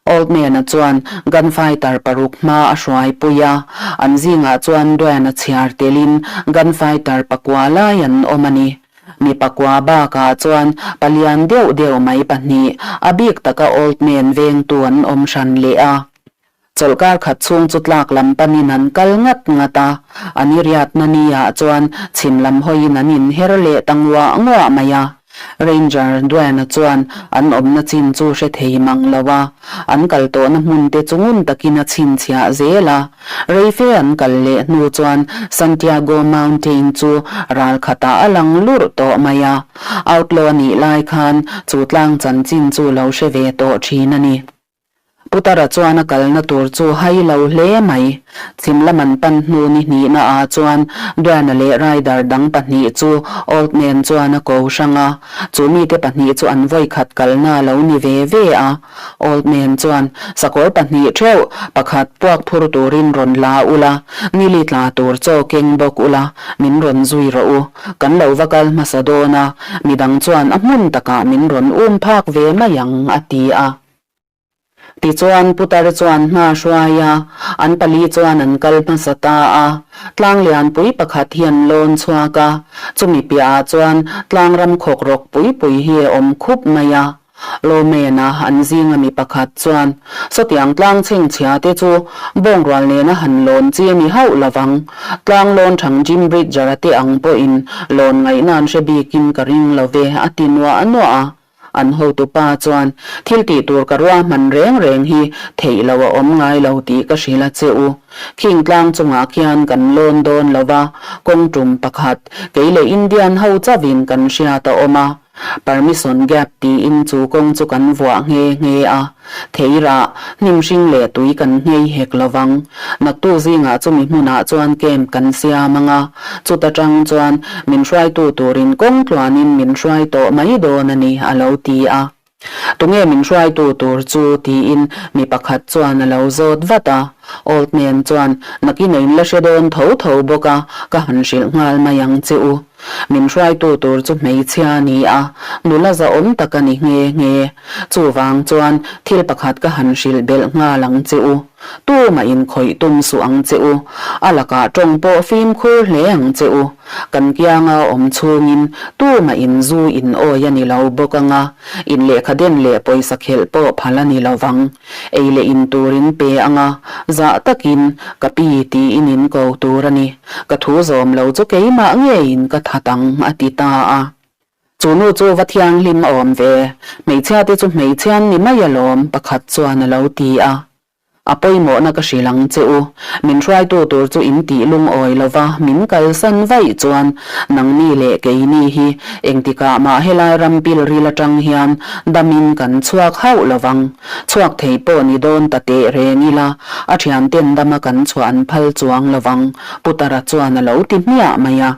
Old Man-a chuan gunfighter paruk hma a hruai pui a, an zingah chuan Dwayne-a chhiar telin gunfighter pakua lai an awm a ni. Mi pakua bakah chuan palian deuh deuh mai pahnih, a bik taka Old Man vengtu an awm hran leh a. Chawlhkar khat chhung chu tlak lam panin an kal ngat ngat a, an i riatna ni ah chuan chhim lam hawiin an inher leh ta nguah nguah mai a. Ranger Dwayne-a chuan an awmna chin chu hre thei mang lo a, an kal tawhna hmun te chu ngun takin a chhinchhiah zel a. Reife an kal leh hnu chuan Santiago Mountain chu ral khatah a lang lurh tawh mai a, outlaw a nih lai khan chu tlang chanchin chu lo hre ve tawh thin a ni. Putara chuan a kalna tur chu hai lo hle mai. Chhim lam an pan hnu ni hnihna ah chuan Duana leh rider dang pahnih chu Old Man chuan a ko hrang a, chu mite pahnih chu an vawikhat kalna a lo ni ve ve a. Old Man chuan sakawr pahnih theuh pakhat puak phur turin rawn la ula, nili tla tur chaw keng bawk ula, min rawn zui rawh u. Kan lo va kal hmasa dawn a, midang chuan a hmun takah min rawn um phak ve mai ang, a ti a. Tichuan putar chuan hma hruai a, an pali chuan an kal hmasa ta a. Tlang lianpui pakhat hi an lawn chhuak a, chumi piahah chuan tlangram khawk rawk pui pui hi a awm khup mai a. Lawmena an zinga mi pakhat chuan, Sawtiang tlang chhingchhia te chu bawngrual nena han lawn chi a ni hauh lovang. Tlang lawn thang Jim Bridger-a te ang pawhin lawn ngaihna an hre bikin ka ring lo ve, a ti nuah nuah a. An hotupa chuan, Thil tih tur ka ruahman reng reng hi theih lo a awm ngai lo tih ka hrilh a che u. Khing tlang chungah khian kan lawn dawn lo va, kawng tum pakhat, kei leh Indian ho chauhin kan hriat a awm a. Permission gap tiin chu kawng chu kan vuah nghe nghe a, theirah hnim hring leh tui kan nghei hek lo vang. Naktu zingah chumi hmunah chuan camp kan siam ang a, chuta tang chuan min hruaitu turin kawng tluanin min hruai tawh mai dawn a ni, a lo ti a. Tunge min hruaitu tur chu? tiin mi pakhat chuan a lo zawt vat a. Old Man chuan, Nakin a inla hre dawn tho tho bawk a, ka han hrilh nghal mai ang che u. Min hruaitu tur chu hmeichhia a ni a, nula zahawm tak a ni nghe nghe. Chuvang chuan thil pakhat ka han hrilh belh nghal ang che u. Tumah inkhawih tum suh ang che u. A lakah tawng pawh fimkhur hle ang che u. Kan kianga awm chhungin tumah in zu in awi a ni lo bawk ang a, in lehkha den leh pawisa khelh pawh phal a ni lo vang. Ei leh in tur in pe ang a, zah takin ka pi tiin in ko tur a ni. Ka thu zawm lo chu keimah ngeiin ka that ang, a ti ta a. Chu nu chu va thianghlim a awm ve, hmeichhia te chu hmeichhian ni mai alawm, pakhat chuan a lo ti a. A pawimawhna ka hrilh ang che u, min hruaitu tur chu in tih lungawi lova min kalsan vaih chuan nangni leh keini hi engtikah mah helai ram pilril atang hian damin kan chhuak hauh lovang. Chhuak thei pawh ni dawn ta teh reng ila, a thianten dama kan chhuah an phal chuang lovang, Putara chuan a lo ti hmiah mai a.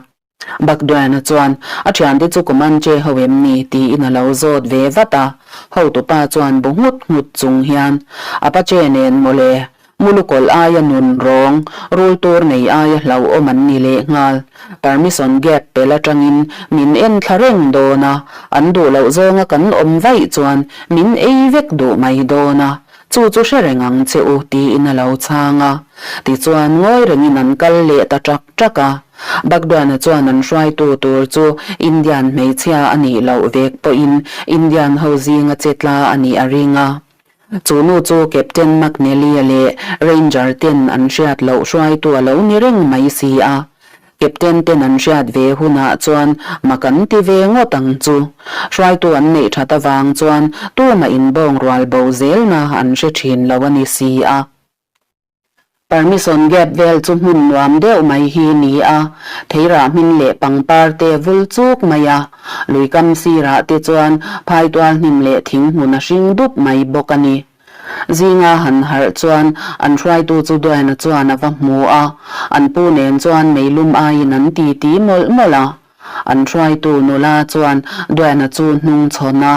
Bagdwana chuan a thiante chu Comanche ho em ni tiin a lo zawt ve vat a, hotupa chuan bu nghut nghut chung hian, Apache nen mawle. Mulukawlh aia nun rawng, rul tur nei aia hlauhawm an ni lehnghal. Permission gap pel atangin min en thla reng dawn a, an duh loh zawnga kan awm vaih chuan min ei vek duh mai dawn a, chu chu hre reng ang che u tiin a lo chhang a. Tichuan ngawi rengin an kal leh ta ṭak ṭak a. Bagduana chuan an hruaitu tur chu Indian hmeichhia a nih loh vek pawhin Indian ho zinga che tla a nih a ring a. Chu nu chu Captain McNally-a leh Ranger ten an hriat loh hruaitu a lo ni reng mai si a. Captain ten an hriat ve hunah chuan mak an ti ve ngawt ang chu. Hruaitu an neih that avang chuan tumah inbawng rual bo zelna an hre thin lo a ni si a. Permission gap vel chu hmun nuam deuh mai hi ni a, theirah hmin leh pangpar te vul chuk mai a, lui kam sirah te chuan phaitual hnim leh thing hmun a hring dup mai bawk a ni. Zinga han harh chuan an hruaitu chu Duaina chuan a va hmu a, an pu nen chuan meilum aiin an titi mawlh mawlh a. An hruaitu nula chuan Duaina chu hnung chhawn a,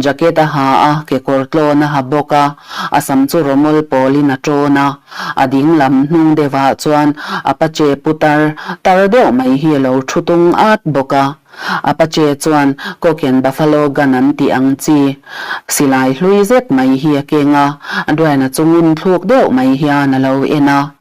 jacket a ha a, kekawr tlawn a ha bawk a, a sam chu rawmawl pawlin a tawn a, a ding lam hnung deuhah chuan Apache putar tar deuh mai hi a lo thu tung at bawk a. Apache chuan Coke and Buffalo gun an tih ang chi silai hlui zet mai hi a keng a, Duaina chu ngun thluk deuh mai hian a lo en a.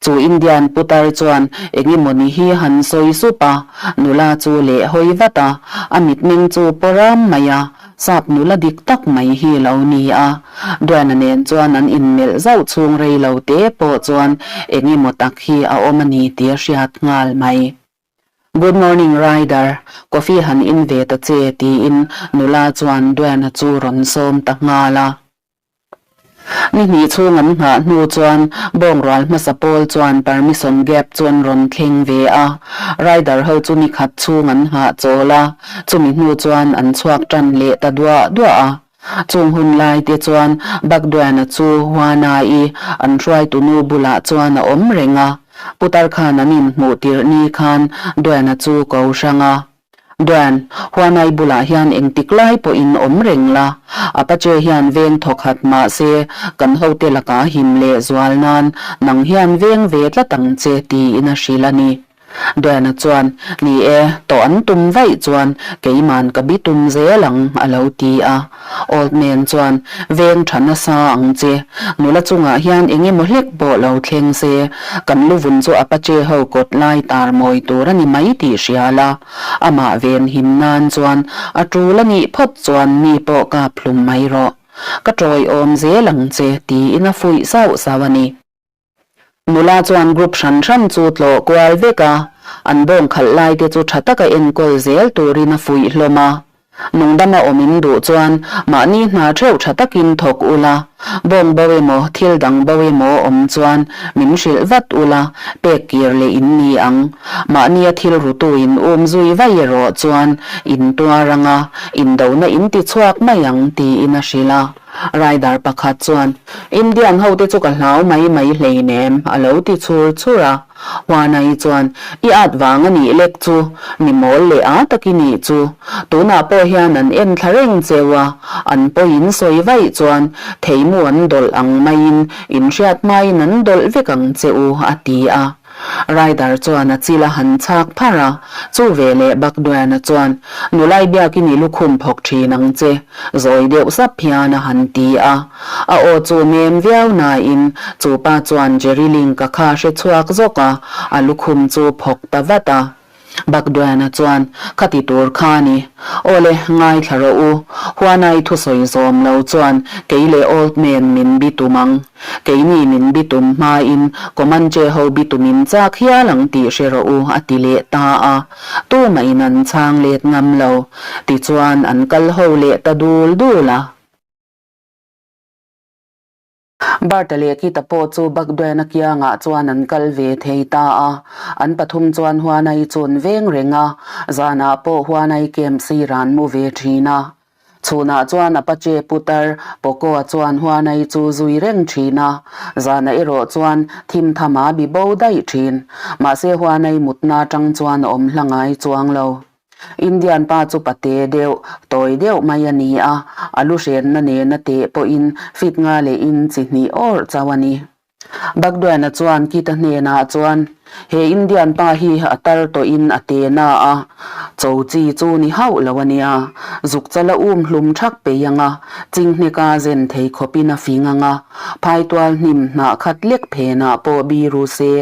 Chu Indian putar chuan eng emawni hi han sawi sup a, nula chu leh hawi vat a, a mitmeng chu paw ram mai a, sap nula dik tak mai hi lo ni a. Duana nen chuan an inmelh zauh chhung rei lo te pawh chuan eng emaw tak hi a awm a ni tih a hriat nghal mai. Good morning Ryder, coffee han in ve ta che tiin nula chuan Duana chu rawn sawm ta nghal a. Ni hnih chhung an nghah hnu chuan bawngrual hmasa pawl chuan permission gap chu an rawn thleng ve a, rider ho chu ni khat chhung an nghah chawl a, chumi hnu chuan an chhuak tan leh ta duah duah a. Chung hun lai te chuan Bagduana chu Huana-i an hruaitunu bulah chuan a awm reng a, Putar khan an inhmuh tirh ni khan Duana chu ko hrang a. Duan, Huanai bulah hian engtik lai pawhin awm reng la, Apache hian veng thawk hat mah se kan hote lakah him leh zual nan nang hian veng ve tlat ang che tiin a hrilh a ni. Duana chuan, Ni e, tawh an tum vaih chuan keiman ka bi tum zel ang a lo ti a. Old man chuan, Veng tha nasa ang che, nula chungah hian eng emaw hlek pawh lo thleng se, kan luvun chu Apache ho kawt lai tar mawi tur a ni mai tih hria la, amah ven him nan chuan a tul a nih phawt chuan mi pawh kap hlum mai rawh. Ka tawiawm zel ang che, tiin a fuih sauh sauh a ni. Nula chuan group hran hran chu tlawh kual vek a, an bawng khalh lai te chu tha taka enkawl zel turin a fuih hlawm a. Nungdama awm in duh chuan mahni hna theuh tha takin thawk ula, bawng bo emaw thil dang bo emaw awm chuan min hrilh vat ula, pek kir leh in ni ang. Mahnia thil rutu in um zui vai erawh chuan in tuar anga, indona in ti chhuak mai ang tiin a hrilh a. Rider pakhat chuan, Indian ho te chu ka hlau mai mai hleinem, a lo ti chhur chhur a. Huanai chuan, I at vang a nih lek chu, mi mawl leh a tak i nih chu. Tunah pawh hian an en thla reng cheu a, an pawhin sawi vaih chuan theimu an dawlh ang maiin inhriat hmain an dawlh vek ang che u, a ti a. Rider chuan a chil a han chhak pharh a, chu veleh Bakduana chuan, Nulai biakin i lukhum phawk thin ang che, zawi deuh sap hian a han ti a. A aw chu nem viau nain chu pa chuan Jerry Link-a kha hre chhuak zawk a, a lukhum chu phawk ta vat a. Bakduana chuan, Kha ti tur kha ni. Awle, ngaithla rawh u. Huanai thusawi zawm lo chuan kei leh Old Man min bi tum ang. Keini min bi tum hmain Comanche ho bi tumin chak hial ang tih hre rawh u, a ti leh ta a. Tumahin an chhang let ngam lo. Tichuan an kal ho leh ta dul dul a. Bart-a leh Kit-a pawh chu Bagduena kiangah chuan an kal ve thei ta a. An pathum chuan Huanai chu an veng reng a, zanah pawh Huanai camp sir an mu ve thin a. Chhunah chuan Apache putar Poco-a chuan Huanai chu zui reng thin a, zanah erawh chuan thim tham a bi bo daih thin. Mahse Huanai mutna atang chuan a awm hla ngai chuang lo. Indian pa chu pate deuh, tawi deuh mai a ni a, a lu hrenna nena teh pawhin fit nga leh in chi hnih awrh chauh a ni. Bagduana chuan Kita hnenah chuan, He Indian pa hi a tar tawhin a te na a, cho chi chu ni hauh lo a nia. Zuk chala um hlum thak pei ang a, chinghneka zen thei khawpin a fing ang a, phaitual hnim hnah khat lek phenah pawh biru se,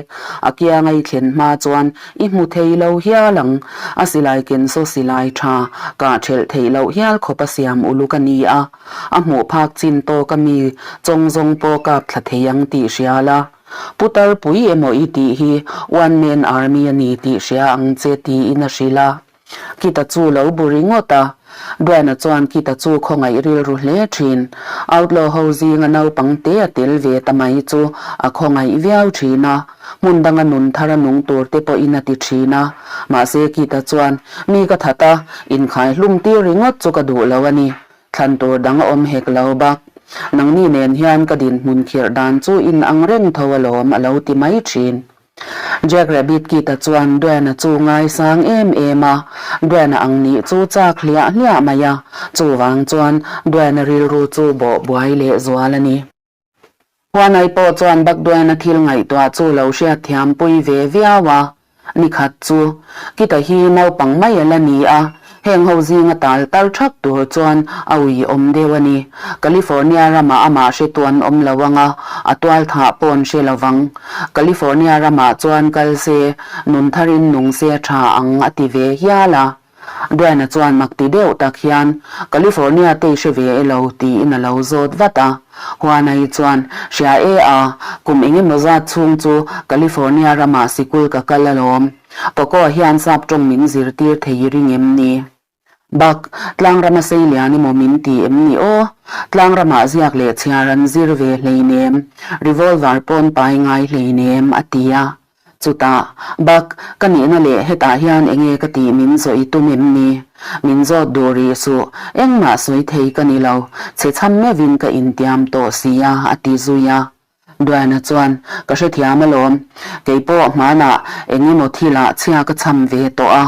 a kianga i thlen hma chuan i hmu thei lo hial ang. A silai ken saw silai tha kah thelh theih loh hial khawp a siam uluk a ni a. A hmuh phak chin tawk a mi chawng zawng pawh kap thla thei ang tih hria la. Putar pui emaw i tih hi one man army a ni tih hria ang che tiin a hrilh a. Kita chu lo bu ringawt a. Duana chuan Kita chu khawngaih rilru hle thin. Outlaw ho zinga naupang te a tel ve ta mai chu a khawngaih viau thin a. Hmun danga nun thar a nung tur te pawhin a ti thin a. Mahse Kita chuan, Mi ka that a, inkhai hlum tir ringawt chu ka duh lo a ni. Thlan tur dang a awm hek lo bak. Nangni nen hian ka dinhmun khirh dan chu in ang reng tho alawm a lo ti mai thin. Jack Rabbit Kit-a chuan Duane-a chu ngaisang em em a, Duane-a ang nih chu chak hliah hliah mai a, chuvang chuan Duane-a rilru chu bawh buai leh zual a ni. Huanai pawh chuan Bakduaina thil ngaihtuah chu lo hriatthiam pui ve viau a, nikhat chu Kita hi naupang mai a la ni a, heng ho zinga tal tal thak tur chuan a ui awm deuh a ni. California ramah amah hre tu an awm lo ang a, a tual thah pawh an hre lo vang. California ramah chuan kal se, nun tharin nung se a tha ang a ti ve hial a. Duane chuan mak ti deuh tak hian, California te i hre ve e lo? tiin a lo zawt vat a. Juana-i chuan, Hria e a, kum eng emaw zat chhung chu California ramah sikul ka kal alawm. Poco hian sap tawng min zirtir thei i ring em ni? Bak, tlangrama sei lian emaw min ti em ni aw? Tlangramah ziak leh chhiar an zir ve hleinem, revolver pawn pai ngai hleinem, a ti a. Chutah, Bak, ka nihna leh hetah hian enge ka tih min zawh i tum em ni? Min zawt duh rih suh, engmah sawi thei ka ni lo, chhe chham meuhin ka intiam tawh si a, a ti zui a. Duana chuan, Ka hrethiam alawm, kei pawh hmanah eng emaw thilah chhia ka chham ve tawh a.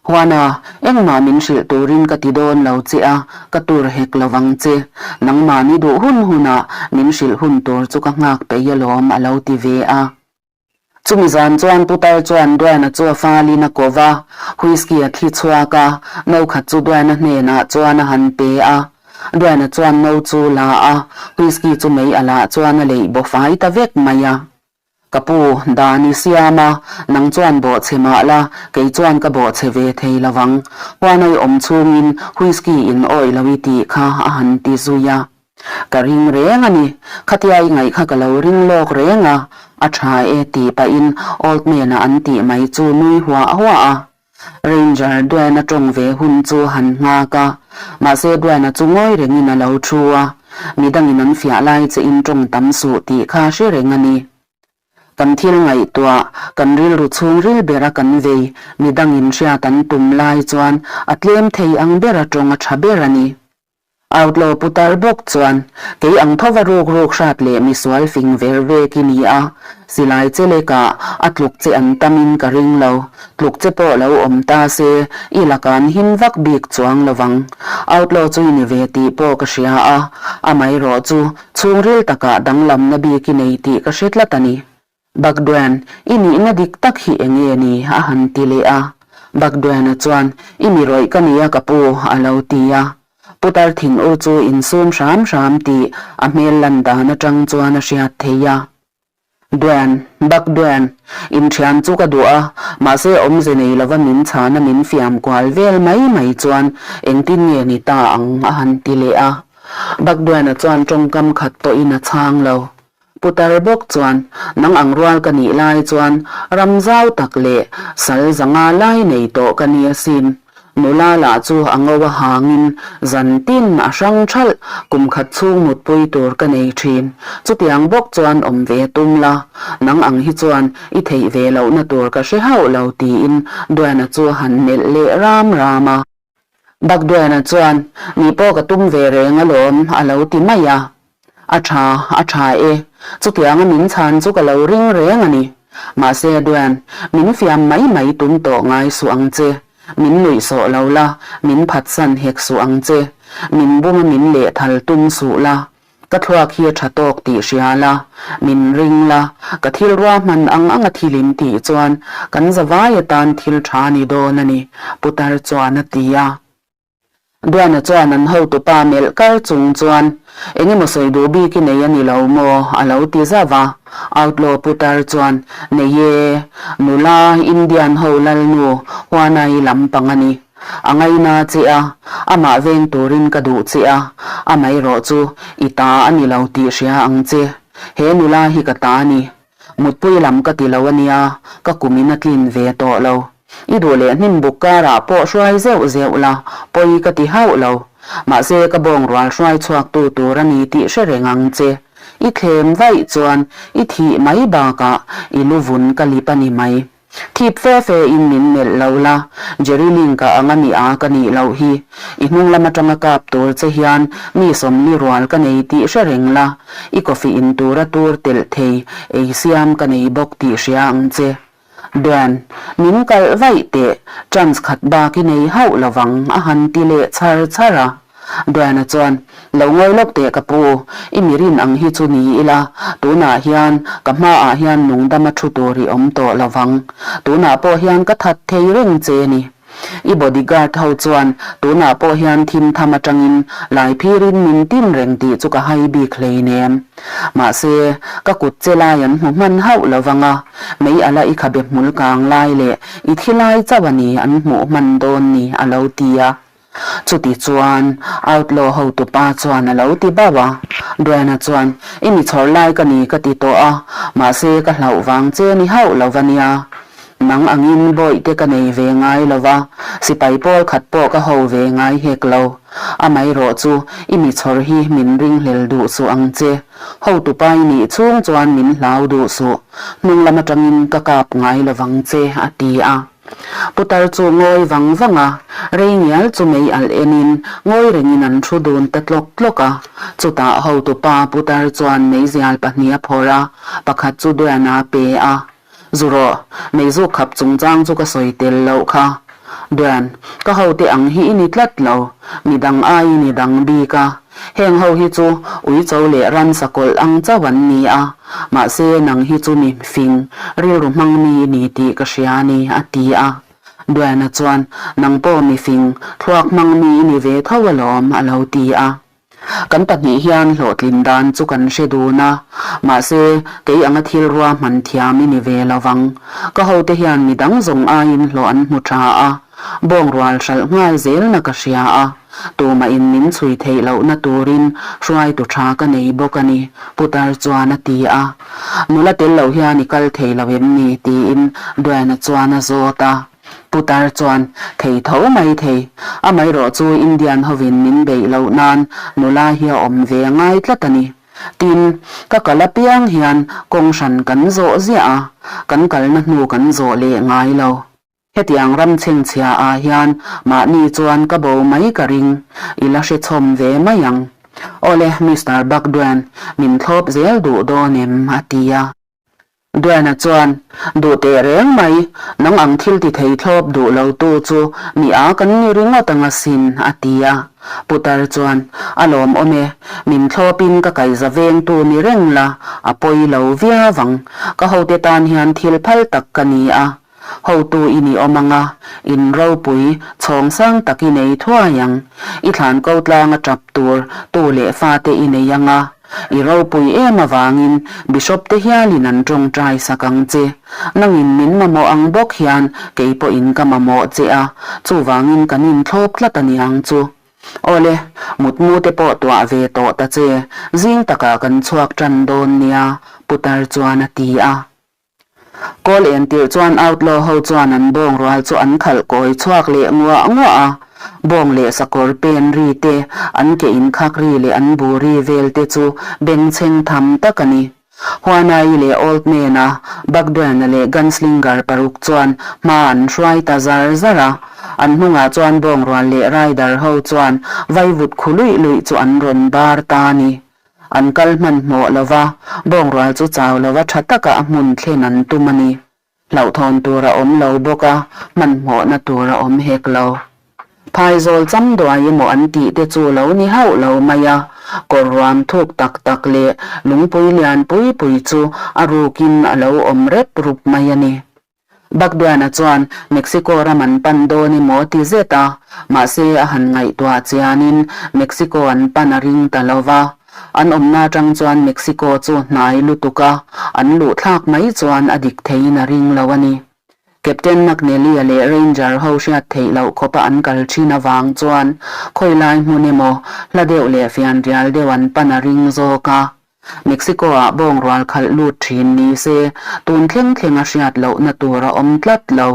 Huana, engmah min hrilh turin ka ti dawn lo che a, ka tur hek lo vang che. Nangmah ni duh hun hunah min hrilh hun tur chu ka nghak peih alawm, a lo ti ve a. Chumi zan chuan putar chuan Duane-a chu a falin a ko va, whisky a thli chhuak a, no khat chu Duane-a hnenah chuan a han pe a. Duane-a chuan no chu la a, whisky chu mei a lah chuan a leih baw fai ta vek mai a. Ka pu, dan i siam a, nang chuan bawhchhe mah la, kei chuan ka bawhchhe ve thei lo vang. Huana i awm chhungin whisky in awih lo i tih kha a han ti zui a. Ka ring reng a ni. Khatia i ngaih kha ka lo ring lawk reng a, a tha e tih pahin Old Man-a an tih mai chu nui huah huah a. Ranger Duane-a tawng ve hun chu han nghak a, mahse Duane-a chu ngawi rengin a lo thu a, midangin an fiah lai che in tawng tam suh tih kha hre reng a ni. Kan thil ngaihtuah, kan rilru chhungril bera kan vei, midangin hriat an tum lai chuan a tlem thei ang bera tawng a tha ber a ni. Outlaw putar bawk chuan, Kei ang thova ruk ruk hrat leh misual fing ver vek i ni a, silai che lekah a tluk che an tamin ka ring lo, tluk che pawh lo awm ta se, i lakah an him vak bik chuang lo vang. Outlaw chu i ni ve tih pawh ka hria a, amaherawh chu chhungril takah danglamna bik i nei tih ka hre tlat a ni. Bagduan, i nihna dik tak hi eng nge ni? a han ti leh a. Bagduana chuan, I mi rawih ka nia ka pu, a lo ti a. Putar thinur chu insum hram hram tih a hmel lan dan atang chuan a hriat thei a. Duan, Bagduan, inthian chu ka duh a, mahse awmze nei lova min chhana min fiam kual vel mai mai chuan engtin nge ni ta ang? a han ti leh a. Bagduana chuan tawngkam khat pawhin a chhang lo. Putar bawk chuan, Nang ang rual ka nih lai chuan ram zau tak leh sal zanga lai nei tawh ka ni asin. Nula lah chu a ngo a hangin zan tin a hrang thalh kum khat chhung mutpui tur ka nei thin. Chutiang bawk chuan awm ve tum la, nang ang hi chuan i theih ve lohna tur ka hre hauh lo tiin Duana chu a han melh leh ram ram a. Bakduana chuan, Ni pawh ka tum ve reng alawm, a lo ti mai a. A tha, a tha e. Chutianga min chhan chu ka lo ring reng a ni. Mahse Duan, min fiam mai mai tum tawh ngai suh ang che. Min nuih sawh lo la, min phatsan hek suh ang che. Min buma min lehthal tum suh la. Ka thluak hi a tha tawk tih hria la, min ring la, ka thil ruahman ang anga thil in tih chuan kan zavai atan thil tha ni dawn a ni, putar chuan a ti a. Duana chuan an hotupa melh kar chung chuan, Eng emaw sawi duh bik i nei a ni lo maw? a lo ti zauh a. Outlaw putar chuan, Nei e, nula Indian ho lalnu Huanai lampang a ni. A ngaina che a, amah veng turin ka duh che a, amaherawh chu i ta a ni lo tih hria ang che. He nula hi ka ta a ni. Mutpui lam ka ti lo a nia, ka kumin a tlin ve tawh lo. I duh leh hnim buk karah pawh hruai zeuh zeuh la, pawi ka ti hauh lo. Mahse ka bawng rual hruai chhuak tu tur a ni tih hre reng ang che. I thlem vaih chuan i thih mai bakah i lu vun ka lip a ni mai. Thip fe fe in min melh lo la, Jerry Link-a ang a nih a ka nih loh hi. I hnung lam atanga kap tur che hian mi sawmli rual ka nei tih hre reng la, i coffee in tura tur telh thei ei siam ka nei bawk tih hria ang che. Dan, min kalh vaih teh, chance khat bak i nei hauh lovang a han ti leh chhar chhar a. Diana chuan, Lo ngawi lawk teh ka pu, i mi rin ang hi chu ni ila, tunah hian ka hmaah hian nungdama thu tur i awm tawh lo vang. Tunah pawh hian ka that thei reng che ni. I bodyguard ho chuan tunah pawh hian thim tham atangin lai phirin min tin reng tih chu ka hai bik hleinem. Mahse, ka kut che lai an hmu hman hauh lo vang a, mei ala i khabe hmul kang lai leh i thi lai chauh a ni an hmuh hman dawn ni a lo ti a. Chuti chuan Outlaw hotupa chuan a lo ti bauh a. Duena chuan, I mi chhawr lai ka ni ka ti tawh a, mahse ka hlauh vang che ni hauh lo va nia. Nang angin bawihte ka nei ve ngai lo va, sipai pawl khat pawh ka ho ve ngai hek lo. Amaherawh chu i mi chhawr hi min ringhlel duh suh ang che. Hotupa i nih chhung chuan min hlau duh suh. Hnung lam atangin ka kap ngai lo vang che, a ti a. Putar chu ngawi vang vang a, rei ngial chu mei alh enin ngawi rengin an thu dun ta tlawk tlawk a. Chutah hotupa Putar chuan meizial pahnih a phawrh a, pakhat chu Duana a pe a. Zu rawh, meizuk khap chungchang chu ka sawi tel loh kha. Duan, ka hote ang hi i ni tlat lo, midang aiin i dang bik a. Heng ho hi chu uicho leh ransa kawlh ang chauh an ni a, mahse nang hi chu mi fing, rilru hmang mi i ni tih ka hria a ni, a ti a. Duana chuan, Nang pawh mi fing, thluak hmang mi i ni ve tho alawm, a lo ti a. Kan pahnih hian hlawhtlin dan chu kan hre dun a, mahse kei anga thil ruahman thiam i ni ve lo vang. Ka hote hian midang zawng aiin hlawh an hmu tha a, bawngrual hralh nghal zelna ka hria a. Tumahin min chhui theih lohna turin hruaitu tha ka nei bawk a ni, Putar chuan a ti a. Nula tel lo hian i kal thei lo em ni? tiin Duana chuan a zawt a. Putar chuan, Thei tho mai thei. Amaherawh chu Indian hovin min beih loh nan nula hi a awm ve ngai tlat a ni. Tin, ka kal apiang hian kawng hran kan zawh ziah a, kan kalna hnu kan zawh leh ngai lo. Hetiang ram chhengchhia ah hian mahni chuan ka bo mai ka ring, i la hrechhawm ve mai ang. Awle, Mister Buckduan, min thlawp zel duh dawn em? a ti a. Duana chuan, Duh teh reng mai, nang ang thil ti thei thlawp duh lo tu chu mi a kan ni ringawt ang asin, a ti a. Putar chuan, A lawmawm e, min thlawpin ka kaihza vengtu ni reng la, a pawi lo viau ang. Ka hote tan hian thil phal tak ka ni a. Hotu i ni awm ang a, in ropui, chhawng sang tak i nei thuai ang. I thlan ko tlang a tap tur tu leh fate i nei ang a. I ropui em avangin Bishop te hialin an tawngtai sak ang che. Nangin min mamawh ang bawk hian kei pawhin ka mamawh che a, chuvangin kan inthlawp tlat a ni ang chu. Awle, mutmu te pawh tuah ve tawh ta che, zing takah kan chhuak tan dawn nia, Putar chuan a ti a. Kawl en tirh chuan outlaw ho chuan an bawng rual chu an khalh kawi chhuak leh nguah nguah a, bawng leh sakawr pen ri te, an ke inkhak ri leh an bu ri vel te chu bengchheng tham tak a ni. Huanai leh Old Man-a, Buckburn-a leh Gunslinger paruk chuan hma an hruai ta zar zar a, an hnungah chuan bawng rual leh rider ho chuan vaivut khu luih luih chu an rawn bar ta a ni. An kal hmanhmawh lo va, bawngrual chu chau lova tha taka a hmun thlen an tum a ni. Hlauhthawn tur a awm lo bawk a, hmanhmawhna tur a awm hek lo. Phaizawl cham duai emaw an tih te chu lo ni hauh lo mai a, kawr ruam thuk tak tak leh lungpui lian pui pui chu a rukin a lo awm rep rup mai a ni. Bagdiana chuan Mexico ram an pan dawn emaw ti zet a, mahse a han ngaihtuah chianin Mexico an pan a ring ta lo va. An awmna atang chuan Mexico chu hnai lutuk a, an luh thlak mai chuan a dik theiin a ring lo a ni. Captain McNally-a leh Ranger ho hriat theih loh khawpa an kal thin avang chuan khawilai hmun emaw hla deuh leh fianrial deuh an pan a ring zawk a. Mexico-ah bawng rual khalh lut thin ni se tun thleng thleng a hriat lohna tur a awm tlat lo.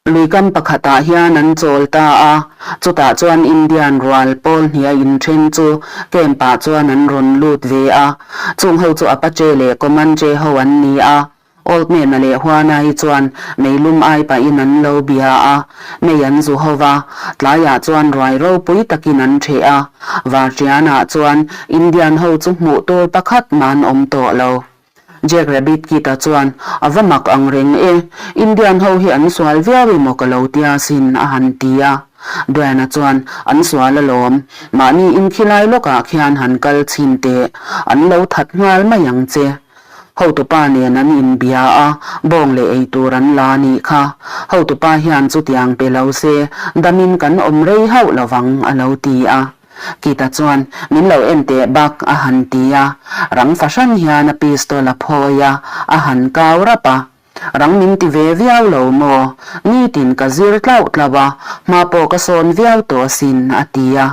Luikam pakhatah hian an chawl ta a, chutah chuan Indian rual pawl hnia inthen chu camp-ah chuan an rawn lut ve a. Chung ho chu Apache leh Comanche ho an ni a, Old Man-a leh Juana hi chuan meilum ai pahin an lo bia a, mei an zu ho va, tlaiah chuan ruai ropui takin an ṭheh a, Varṭianah chuan Indian ho chu hmuh tur pakhat mah an awm tawh lo. Jack Rabbit Kit-a chuan, A va mak ang reng e, Indian ho hi an sual viau emaw ka lo tia sin, a han ti a. Duana chuan, An sual alawm, mahni inkhilai lawkah khian han kal chhin teh, an lo that nghal mai ang che. Hotupa nen an inbia a, bawng leh ei tur an la a nih kha. Hotupa hian chutiang pe lo se, damin kan awm rei hauh lo vang, a lo ti a. Kita chuan, Min lo en teh bak, a han ti a. Rang fahran hian a pistol a phawi a, a han kau rap a. Rang min ti ve viau lo maw? Nitin ka zir tlauh tlauh a, hma pawh ka sawn viau tawh asin, a ti a.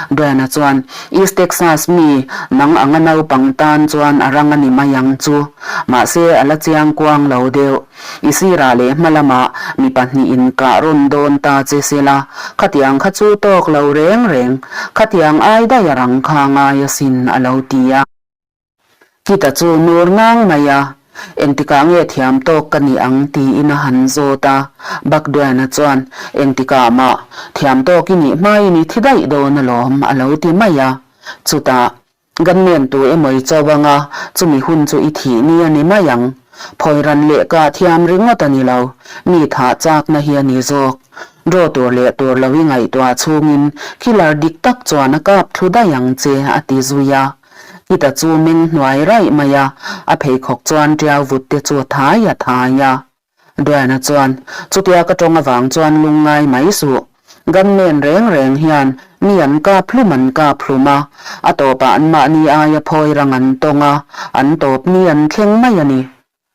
Brian-a chuan, East Texas mi, nang anga naupang tan chuan a rang a ni mai ang chu. Mahse, a la chiang kuang lo deuh. I sirah leh hma lamah mi pahnihin kah rawn dawn ta che sela, khatiang kha chu tawk lo reng reng, khatiang ai daih a rang kha ngai asin, a lo ti a. Kita chu nur ngang mai a, Engtikah nge thiam tawk ka nih ang? tiin a han zawt a. Bakduana chuan, Engtikah mah, thiam tawk i nih hmain i thi daih dawn alawm, a lo ti mai a. Chutah, Gunman tu emaw i cho anga, chumi hun chu i thih ni a ni mai ang. Phawi ran leh kah thiam ringawt a ni lo, mi thah chakna hi a ni zawk. Draw tur leh tur lo i ngaihtuah chhungin killer dik tak chuan a kap thlu daih ang che, a ti zui a. Kita chu meng hnuai raih mai a, a pheikhawk chuan ṭiau vut te chu a thai a thai a. Diana chuan, Chutia ka ṭawng avang chuan lungngai mai suh. Gunman reng reng hian mi an kap hlum an kap hlum a, a tawpah anmahni aia phawi rang an tawng a, an tawp ni an thleng mai a ni.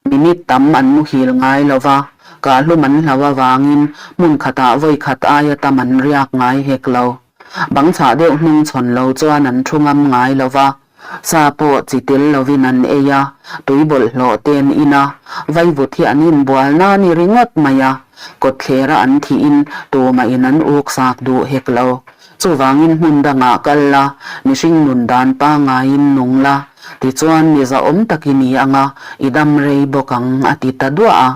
Minute tam an muhil ngai lo va, kahhlum an hlau avangin hmun khatah vawi khat aia tam an riak ngai hek lo. Bang chhah deuh hnung chhawn lo chuan an thu ngam ngai lo va, sa pawh chi tel lovin an ei a, tui bawlhhlawh te an in a, vaivut hi an inbual na ni ringawt mai a, kawtthlera an thihin tumahin an uksak duh hek lo. Chuvangin hmun dangah kal la, mihring nun dan pangaiin nung la, tichuan mi zahawm tak i ni ang a, i dam rei bawk ang, a ti ta duah a.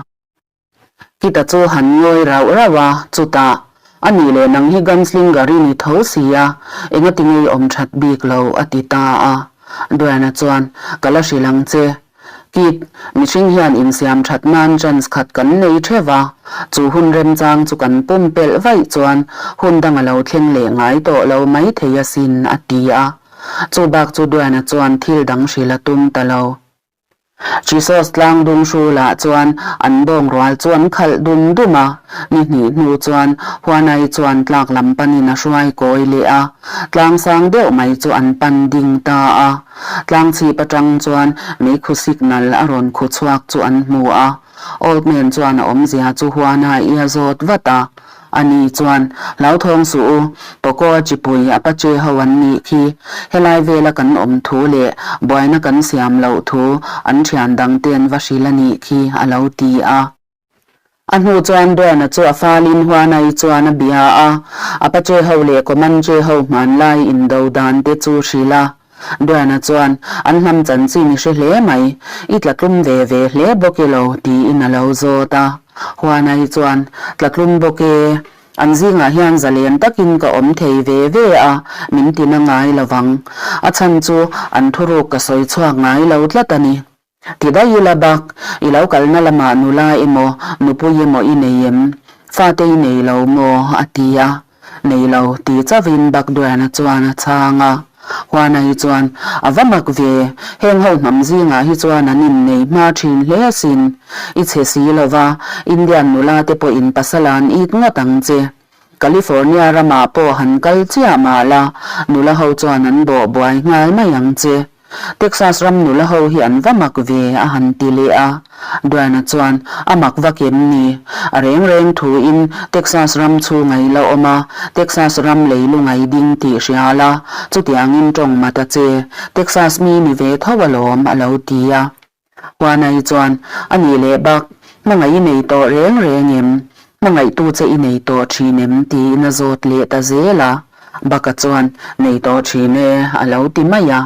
Kita chu han ngawi rauh rauh a, chutah, A nih leh nang hi Gunslinger i ni tho si a, engati nge i awm that bik lo, a ti ta a. Duana chuan, Ka la hrilh ang che, Kit, mihring hian insiam that nan chance khat kan nei theuh va, chu hun remchang chu kan pumpelh vaih chuan hun dang a lo thleng leh ngai tawh lo mai thei asin, a ti a. Chu bak chu Duana chuan thil dang hrilh a tum ta lo. Jesus tlang dum hrulah chuan an bawng rual chu an khalh dum dum a, ni hnih hnu chuan Huanai chuan tlak lam panin a hruai kawi leh a, tlang sang deuh mai chu an pan ding ta a. Tlangchhip atang chuan meikhu signal a rawn khu chhuak chu an hmu a, Old Man chuan a awmzia chu Huana i a zawt vat a. Ani chuan, Hlauthawng suh u, Poco-a chipui Apache ho an nih khi, helai vela kan awm thu leh buaina kan siam loh thu an thian dangte an va hrilh a nih khi, a lo ti a. A hnu chuan Duana chu a falin Huanai chuan a bia a, Apache ho leh Comanche ho hmanlai indo dan te chu hrilh a. Duana chuan, An hnam chanchin i hre hle mai, i tlatlum ve ve hle bawk i lo, tiin a lo zawt a. Huanai chuan, Tlatlum bawk e, an zingah hian zalen takin ka awm thei ve ve a, min tina ngai lo vang. A chhan chu an thuruk ka sawi chhuak ngai lo tlat a ni. Ti daih ila bak, i lo kalna lamah nula emaw, nupui emaw i nei em? Fate i nei lo maw? a ti a. Nei lo, ti chauhin Bakduana chuan a chhang a. Huana hi chuan, A va mak ve, heng ho hnam zingah hi chuan an innei hma thin hle asin. I chhe si lo va, Indian nula te pawhin pasal an it ngawt ang che. California ramah pawh han kal chiah mah la, nula ho chuan an bawh buai nghal mai ang che. Texas ram nula ho hi an va mak ve, a han ti leh a. Duana chuan, A mak vak em ni? A reng reng thuin Texas ram chu ngai la awm a, Texas ram lei lu ngai ding tih hria la, chutiangin tawng mat a che. Texas mi ni ve tho alawm, a lo ti a. Huanai chuan, A nih leh bak, hmangaih i nei tawh reng reng em? Hmangaihtu che i nei tawh thin em? tiin a zawt leh ta zel a. Baka chuan, Nei tawh thin e, a lo ti mai a.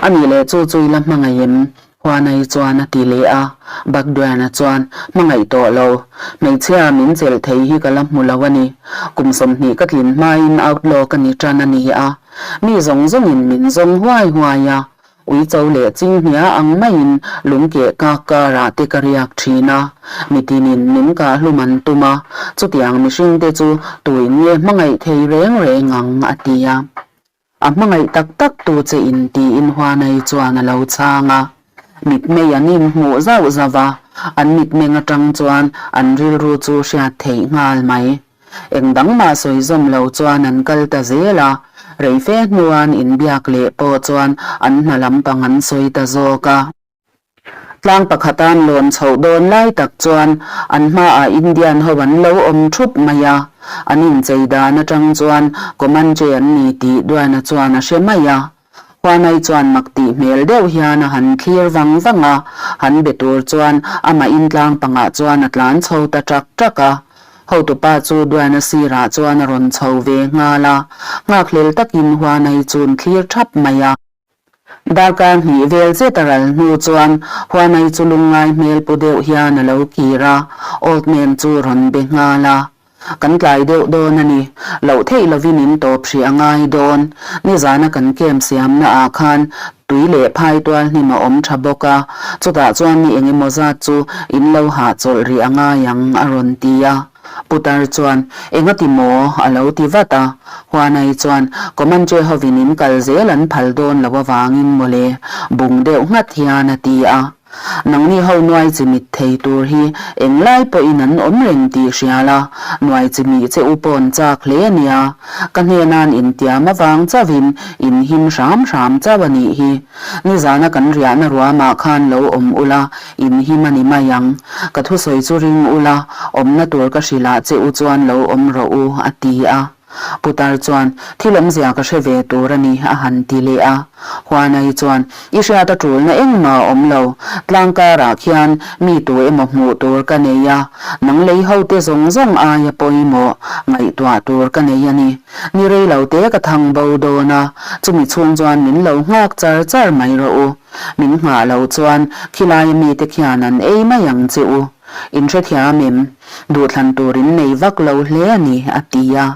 A nih leh chu chu i la hmangaih em? Huanai chuan a ti leh a. Bakduana chuan, Hmangaih tawh lo. Hmeichhia min chelh thei hi ka la hmu lo a ni. Kum 20 ka tlin hmain outlaw ka ni tan a ni a. Mi zawng zawngin min zawng huai huai a. Uicho leh chinghnia ang maiin lungkeh kak karah te ka riak thin a, mitinin min kah hlum an tum a, chutiang mihring te chu tuin nge hmangaih thei reng reng ang a ti a. A hmangaih tak tak tu che in tiin Huanai chuan a lo chhang a. Mitmei an inhmuh zauh zauh a, an mitmeng atang chuan an rilru chu hriat theih nghal mai. Eng dang mah sawi zawm lo chuan an kal ta zel a, rei fe hnuan inbiak leh pawh chuan an hna lampang an sawi ta zawk a. Tlang pakhata an lawn chhoh dawn lai tak chuan an hmaah Indian ho an lo awm thup mai a, an inchei dan atang chuan Comanche an ni tih Duana chuan a hre mai a. Huanai chuan mak tih hmel deuh hian a han thlir vang vang a, han be tur chuan amah in tlang pangah chuan a tlan chho ta ṭak ṭak a. Hotupa chu Duana sirah chuan a rawn chho ve nghal a, nghakhlel takin Huanai chu'n thlir ṭhap mai a. Darkar hnih vel zet a ral hnu chuan Huanai chu lungngai hmel pu deuh hian a lo kir a, Old Man chu rawn be nghal a. Kan tlai deuh dawn a ni. Loh theih lovin in tawp hrih a ngai dawn. Nizana kan camp siamna ah khan tui leh phai tual hnim a awm tha bawk a, chutah chuan ni eng emaw zat chu in lo hahchawlh rih a ngai ang a rawn ti a. Putar chuan, Engati maw? a lo ti vat a. Huanai chuan, Comanche hovin in kal zel an phal dawn lo avangin mawle, bung deuh nghat hian a ti a. Nangni ho nuai chi mit thei tur hi englai pawhin an awm reng tih hria la, nuai chi mih che u pawn chak hle a nia. Ka hnena'n intiam avang chauhin in him hram hram chauh a nih hi. Nizana kan riahna ruamah khan lo awm ula, in him a ni mai ang. Ka thusawi chu ring ula, awmna tur ka hrilhah che u chuan lo awm rawh u, a ti a. Putar chuan, Thil awmzia ka hre ve tur a ni, a han ti leh a. Huanai chuan, I hriat a tulna engmah a awm lo. Tlang karah khian mi tu emaw hmuh tur ka nei a, nang lei hote zawng zawng aia pawimawh ngaihtuah tur ka nei a ni. Ni rei lo te ka thang bo dawn a, chumi chhung chuan min lo nghak char char mai rawh u. Min nghah lo chuan khilaia mite khian an ei mai ang che u. In hrethiam em? Duhthlan tur in nei vak lo hle a ni, a ti a.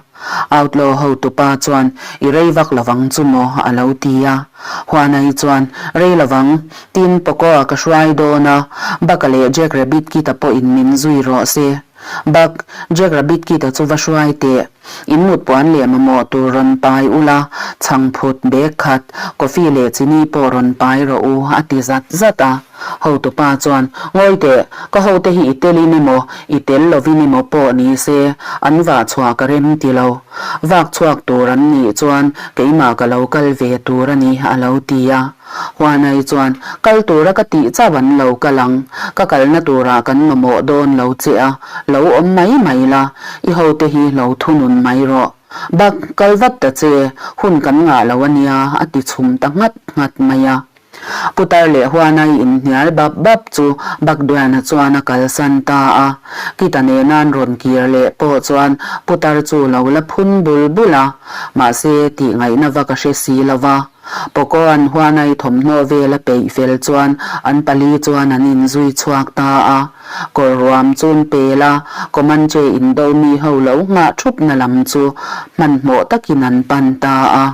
Outlaw hotupa chuan, I rei vak lovang chu maw? a lo ti a. Huanai chuan, Rei lovang, tin Poco-a ka hruai dawn a, Buck-a leh Jack Rabbit Kid-a pawhin min zui rawh se. Buck, Jack Rabbit Kid-a chu va hruai teh. In mut puan leh mamawh tur rawn pai ula, chhangphut, bag khat, coffee leh chini pawh rawn pai rawh u, a ti zat zat a. Hotupa chuan, Ngawi teh, ka hote hi i telin emaw, i tel lovin emaw pawh ni se, an vah chhuah ka rem ti lo. Vak chhuak tur an nih chuan keimah ka lo kal ve tur a ni, a lo ti a. Huanai chuan, Kal tura ka tih chauh an lo kal ang. Ka kalna turah kan mamawh dawn lo che a, lo awm mai mai la, i hote hi lo thunun mai rawh. Bak, kal vat ta che, hun kan ngah lo a nia, a ti chhum ta nghat nghat mai a. Putar leh Huanai inhnial bap bap chu Bakduana chuan a kalsan ta a. Kita nena'n rawn kir leh pawh chuan Putar chu lo la phun bul bul a, mahse tih ngaihna va ka hre si lo va. Pocoan Huanai thawmhnaw vel a peih fel chuan an pali chuan an inzui chhuak ta a. Kawr ruam chun pel a, Comanche indo mi ho lo nghah thupna lam chu hmanhmawh takin an pan ta a.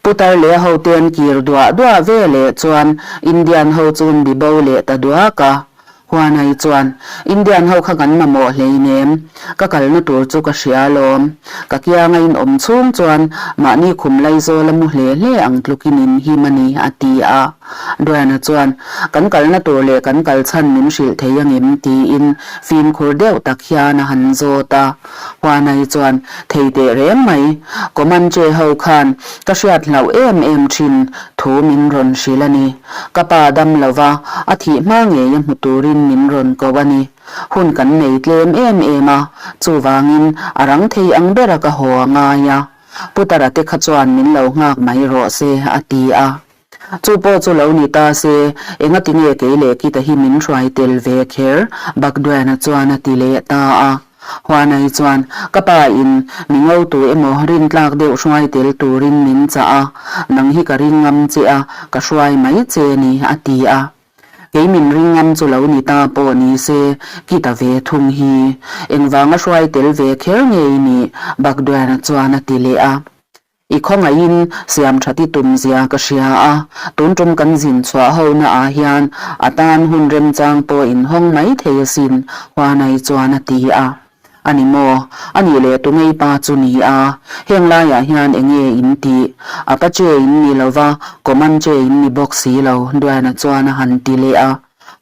Putar leh hote an kir duah duah ve leh chuan Indian ho chu an bibo leh ta duak a. Huanai chuan, Indian ho kha kan mamawh hleinem, ka kalna tur chu ka hria alawm. Ka kianga in awm chhung chuan mahni khum laizawl a mu hle hle ang tlukin in him a ni, a ti a. Brian-a chuan, Kan kalna tur leh kan kal chhan min hrilh thei angem? tiin fimkhur deuh tak hian a han zawt a. Huanai chuan, Thei teh reng mai, Comanche ho khan ka hriat hlauh em em thin thu min rawn hrilh a ni. Ka pa dam lo va, a thih hma ngei a hmu turin min rawn ko a ni. Hun kan nei tlem em em a, chuvangin a rang thei ang bera ka haw a ngai a. Putara te kha chuan min lo nghak mai rawh se, a ti a. Chu pawh chu lo ni ta se, engati nge kei leh Kita hi min hruai tel ve kher? Bagduana chuan a ti leh ta a. Huanai chuan, Ka pa in mi ngo tu emaw rintlak deuh hruai tel turin min chah a, nang hi ka ring ngam che a, ka hruai mai che ni, a ti a. Kei min ring ngam chu lo ni ta pawh ni se, Kita ve thung hi engvanga hruai tel ve kher nge i nih? Bagduana chuan a ti leh a. I khawngaihin siam that i tum zia ka hria a, tun tum kan zin chhuah ho na ah hian a tan hun remchang pawh in hawng mai thei asin, Huanai chuan a ti a. A ni maw? A nih leh tu ngei pa chu ni a, heng laiah hian enge in tih? Apache in ni lova, Comanche in ni bawk si lo, Duana chuan a han ti leh a.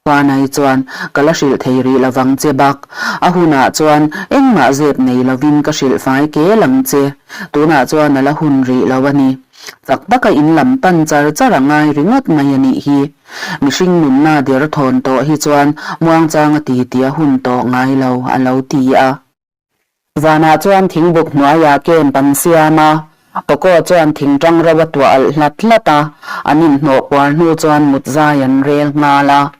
Huanai chuan, Ka la hrilh thei rih lovang che bak. A hunah chuan engmah zep nei lovin ka hrilh fai kel ang che. Tunah chuan a la hun rih lo a ni. Chak taka in lam pan char char a ngai ringawt mai a nih hi. Mihring nunna der thawn tawh hi chuan muangchang a ti tih a hun tawh ngai lo, a lo ti a. Zanah chuan thingbuk hnuaiah camp an siam a, Poco chuan thingtang ro a tuah alh hlat hlat a, an inhnawh puar hnu chuan mut zai an rel nghal a.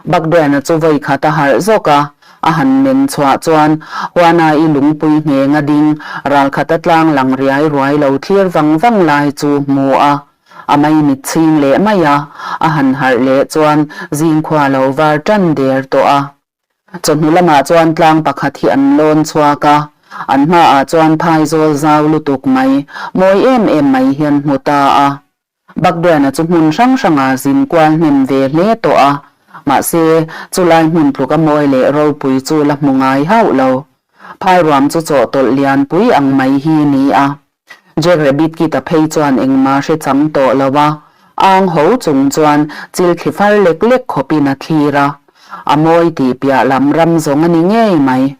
Bagdwana chu vawi khat a harh zawk a, a han men chhuah chuan Huana-i lungpui ngheng a ding, ralkhat a tlang lang riai ruai lo thlir vang vang lai chu hmu a, a maimit chhing leh mai a, a han harh leh chuan zingkhua lo var tan der tawh a. Chawhnu lamah chuan tlang pakhat hi an lawn chhuak a, an hmaah chuan phaizawl zau lutuk mai, mawi em em mai hian hmu ta a. Bagdwana chu hmun hrang hrangah zin kual hnem ve hle tawh a, mahse chulai hmun tluka mawi leh ropui chu la hmu ngai hauh lo. Phairuam chu chawhtawlh lianpui ang mai hi ni a. Jack Rabbit Kit-a phei chuan engmah hre chang tawh lo a, ang ho chung chuan chil thli far lek lek khawpin a thlir a. A mawi tih piah lam ram zawng a ni ngei mai.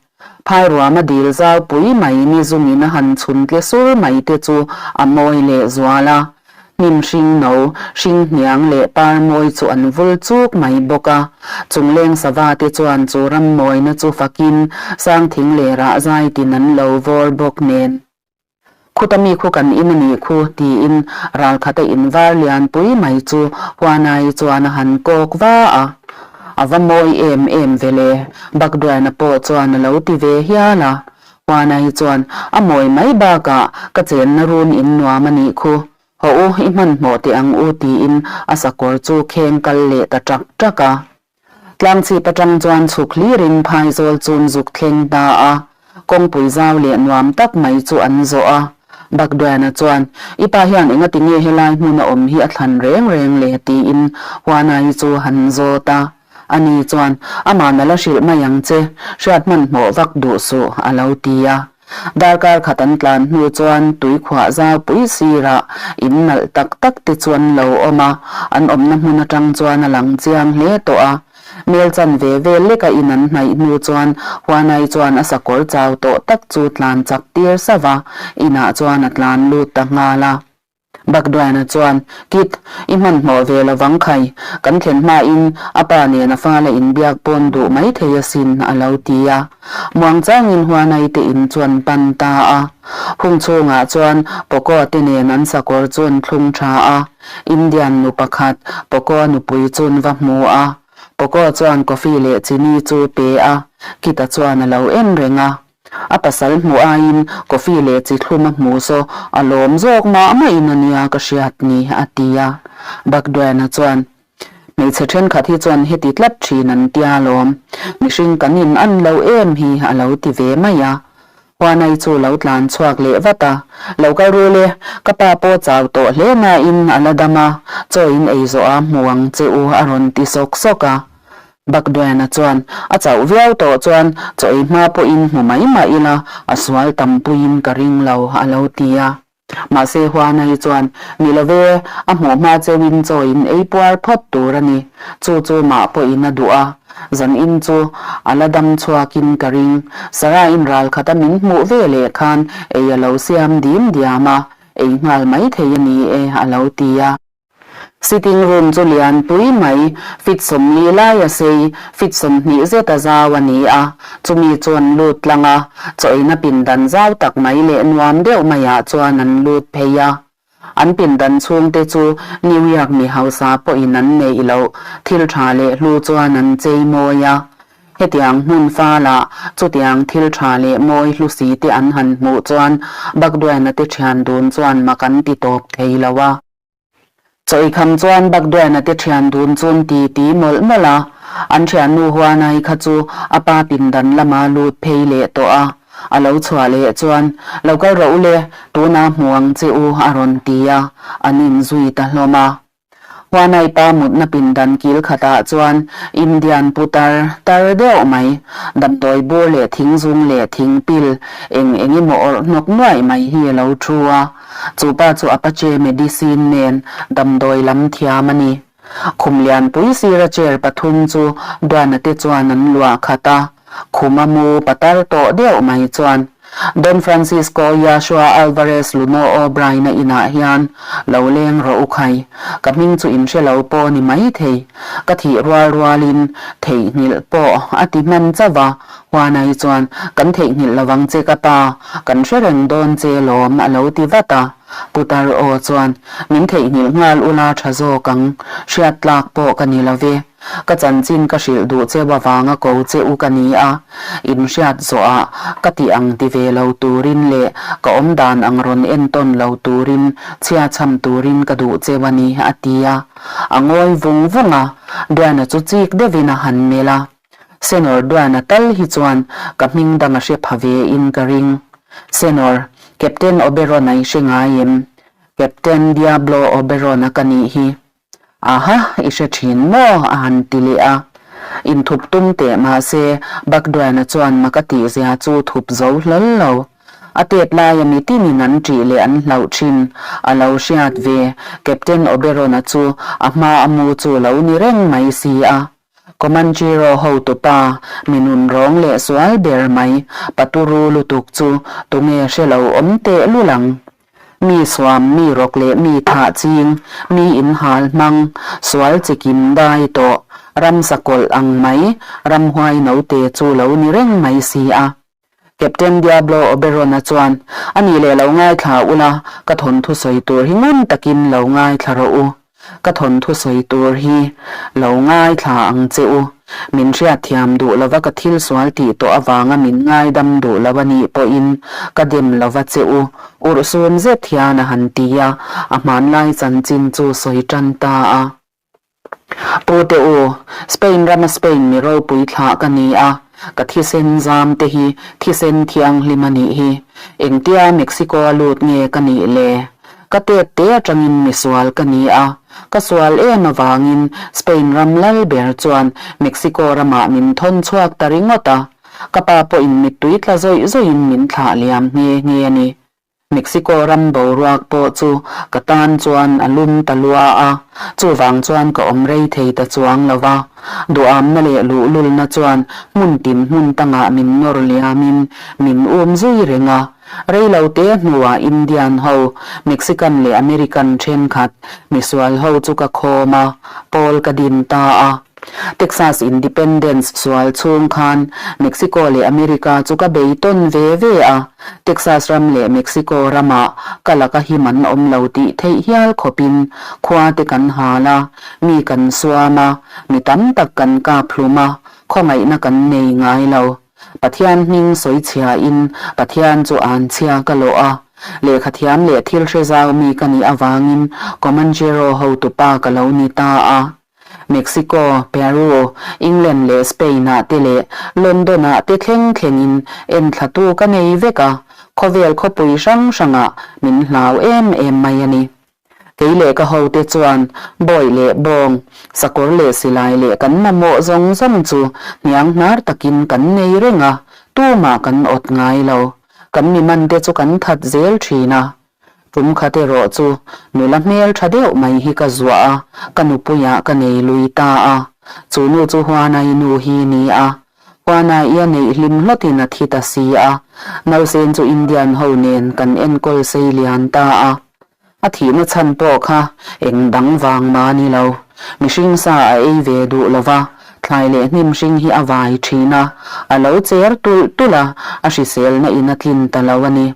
Phairuama dil zau pui mai ni zungin a han chhun tle sur mai te chu a mawi leh zual a. Hnim hring no, hring hniang leh par mawi chu an vul chuk mai bawk a. Chungleng sava te chuan chu ram mawina chu fakin sangthing leh rah zai tin an lo vawr bawk nen. Khuta mi khu kan in a nih khu, tiin ralkhata in var lianpui mai chu Huanai chuan a han kawk va a. A va mawi em em ve le, Bakduaina pawh chuan a lo ti ve hial a. Huanai chuan, A mawi mai bakah ka chenna run in nuam a nih khu, hawh u i hmanhmawh teh ang u tiin a sakawr chu kheng kal leh ta ṭak ṭak a. Tlangchhip atang chuan chhuk hlirin phaizawl chun zuk thleng ta a, kawngpui zau leh nuam tak mai chu an zawh a. Bagdwana chuan, I pa hian engati nge helai hmun a awm hi a thlan reng reng le? tiin Huanai chu han zawt a. Ani chuan, Amah na la hrilh mai ang che, hriat hmanhmawh vak duh suh, a lo ti a. Darkar khat an tlan hnu chuan tuikhuah zau pui sirah in nalh tak tak te chu an lo awm a, an awmna hmun atang chuan a lang chiang hle tawh a. Mel chan ve vel leka in an hnaih hnu chuan Huanai chuan a sakawr chau tawh tak chu tlan chak tir sauh a, inah chuan a tlan lut ta nghal a. Bagdwana chuan, Kit, i hmanhmawh ve lo vang khai, kan thlen hmain a pa nen a fala inbiak pawn duh mai thei asin, a lo ti a. Muangchangin Huanai te in chu an pan ta a. Hung chhungah chuan Poco te nen an sakawr chu an thlung tha a. Indian nu pakhat, Poco nupui chu an va hmu a. Poco chuan coffee leh chini chu pe a, Kit-a chuan a lo en reng a. A pasal hmuh aiin coffee leh chi thlum a hmuh saw a lawm zawk mah mahin a nia ka hriat ni, a ti a. Bagdwana chuan, Hmeichhe thenkhat hi chuan heti tlat thin an tia lawm, mihring kan in an lo em hi a lo ti ve mai a. Huanai chu lo tlan chhuak leh vat a, Lo kal rul e, ka pa pawh chau tawh hle nain a la dam a, chaw in ei zawh a hmu ang che u a rawn ti sawk sawk a. Bakduana chuan a chauh viau tawh chuan chaw ei hma pawhin hmu mai mah ila a sual tampuiin ka ring lo a lo ti a. Mahse Huanai chuan ni love a hmuh hma cheuhin chaw in ei puar phawt tur a ni. Chu chu mah pawhin a duh a. Zan in chu a la dam chhuakin ka ring. Sarah-in ral khata min hmuh ve leh khan ei a lo siam dim diam a, ei nghal mai thei a ni e a lo ti a. Sitting room chu lian pui mai, feet 40 lai a sei, feet 20 zet a zau a ni a. Chumi chu an lut tlang a, chaw eina pindan zau tak mai leh nuam deuh maiah chuan an lut phei a. An pindan chhungte chu New York mi hausa pawhin an neih loh thil tha leh hlu chuan an chei mawi a. Hetiang hmun fala chutiang thil tha leh mawi hlu si te an han hmuh chuan Bakduaina te thian dun chuan mak an ti tawp thei lo a. Chawikham chuan Bakduaina te thian dun chun ti ti mawlh mawlh a, an thiannu Huanai kha chu a pa pindan lama lut phei leh tawh a. A lo chhuah leh chuan, Lo kal rawh u le, tunah hmu ang che u a rawn ti a, an inzui ta hlawm a. Huanai pa mutna pindan kil khatah chuan Indian putar tar deuh mai, damdawi bur leh thingzung leh thingpil eng eng emaw awrh hnawk nuaih mai hi a lo thu a. Chu pa chu Apache medicine nen damdawi lam thiam a ni. Khum lianpui sira chair pathum chu Duana te chuan an luah khat a. Khuma mu patar tawh deuh mai chuan Don Francisco Yashua Alvarez Luno O'Brien-a inah hian lo leng rawh u khai, ka hming chu in hre lo pawh ni mai thei, ka thih rual rualin theihnghilh pawh a ti hman chauh a, Juana-i chuan kan theihnghilh lovang che ka pa, kan hre reng dawn che lawm a lo ti vat a, Putar aw chuan min theihnghilh nghal ula tha zawk ang, hriat tlak pawh ka ni lo ve. Ka chanchin ka hrilh duh cheu avanga ko che u ka ni a, inhriat zawhah ka tih ang ti ve lo turin leh ka awmdan ang rawn entawn lo turin chhia chham turin ka duh cheu a ni, a ti a. A ngawi vung vung a, Duana chu chik deuhin a han melh a. Senor Duana tal hi chuan ka hming dang a hre pha ve in ka ring. Senor, Captain Oberon-a i hre ngai em? Captain Diablo Oberon-a ka nih hi. Aha, i hre thin maw? a han ti leh a. Inthup tum teh mahse, Bakduana chuan mak a tihzia chu thup zo hlawl lo. A tet laia mi tinin an ṭih leh an hlauh thin a lo hriat ve, Captain Oberon-a chu a hma a mu chu lo ni reng mai si a. Comanchero hotupa, mi nunrawng leh sual ber mai, paturu lutuk chu tunge hre lo awm teh lul ang? Mi suam, mi rawk leh mi thah ching, mi inhal hmang, sual chikim dai tawh, ramsa kawlh ang mai, ramhuai note chu lo ni reng mai si a. Captain Diablo Oberon-a chuan, A nih leh lo ngaithla ula, ka thawnthu sawi tur hi ngun takin lo ngaithla rawh u. Ka thawnthu sawi tur hi lo ngaithla ang che u. Min hriatthiam duh lova ka thil sual tih tawh avanga min ngaidam duh lo a nih pawhin ka dem lova che u, urhsun zet hian a han ti a, a hmanlai chanchin chu sawi tan ta a. Pu te u, Spain rama Spain mi ropui thlah ka ni a, ka thisen zam te hi thisen thianghlim a nih hi. Engtia Mexico a lut nge ka nih le? Ka tet te atangin mi sual ka ni a, ka sual em avangin Spain ram lal ber chuan Mexico ramah min thawn chhuak ta ringawt a, ka pa pawhin mittui tla zawih zawihin min thlah liam nghe nghe a ni. Mexico ram boruak pawh chu ka tan chuan a lum ta lua a, chuvang chuan ka awm rei thei ta chuang lo va. Duhamna leh luhlulna chuan hmun tin hmun tangah min nawr liamin min um zui reng a. Rei lo te hnuah Indian ho, Mexican leh American thenkhat misual ho chu ka khawm a, pawl ka din ta a. Texas Independence sual chhung khan Mexico leh America chu ka bei tawn ve ve a, Texas ram leh Mexico ramah ka laka him an awm lo tih theih hial khawpin khua te kan hal a, mi kan suam a, mi tam tak kan kap hlum a, khawngaihna kan nei ngai lo. Pathian hming sawi chhiain Pathian chu an chhia ka lawh a, lehkhathiam leh thil hre zau mi ka nih avangin Comanchero hotupa ka lo ni ta a. Mexico, Peru, England leh Spain-ah te leh London-ah te thleng thlengin enthlatu ka nei vek a, khawvel khawpui hrang hrangah min hlau em em mai a ni. Kei leh ka hote chuan bawih leh bawng, sakawr leh silai leh kan mamawh zawng zawng chu hniang hnar takin kan nei reng a, tumah kan awt ngai lo. Kan mi mante chu kan that zel thin a. Tum khat erawh chu nula hmel tha deuh mai hi ka zuah a, ka nupuiah ka nei lui ta a. Chu nu chu Huanai nu hi ni a. Huanai ia neih hlim hlawtin a thi ta si a. Nausen chu Indian ho nen kan enkawl sei lian ta a. A thihna chhan pawh kha eng dang vang mah ni lo. Mihring sa a ei ve duh lo va, thlai leh hnim hring hi a vai thin a, a lo cher tulh tulh a, a hriselna in a tlin ta lo a ni.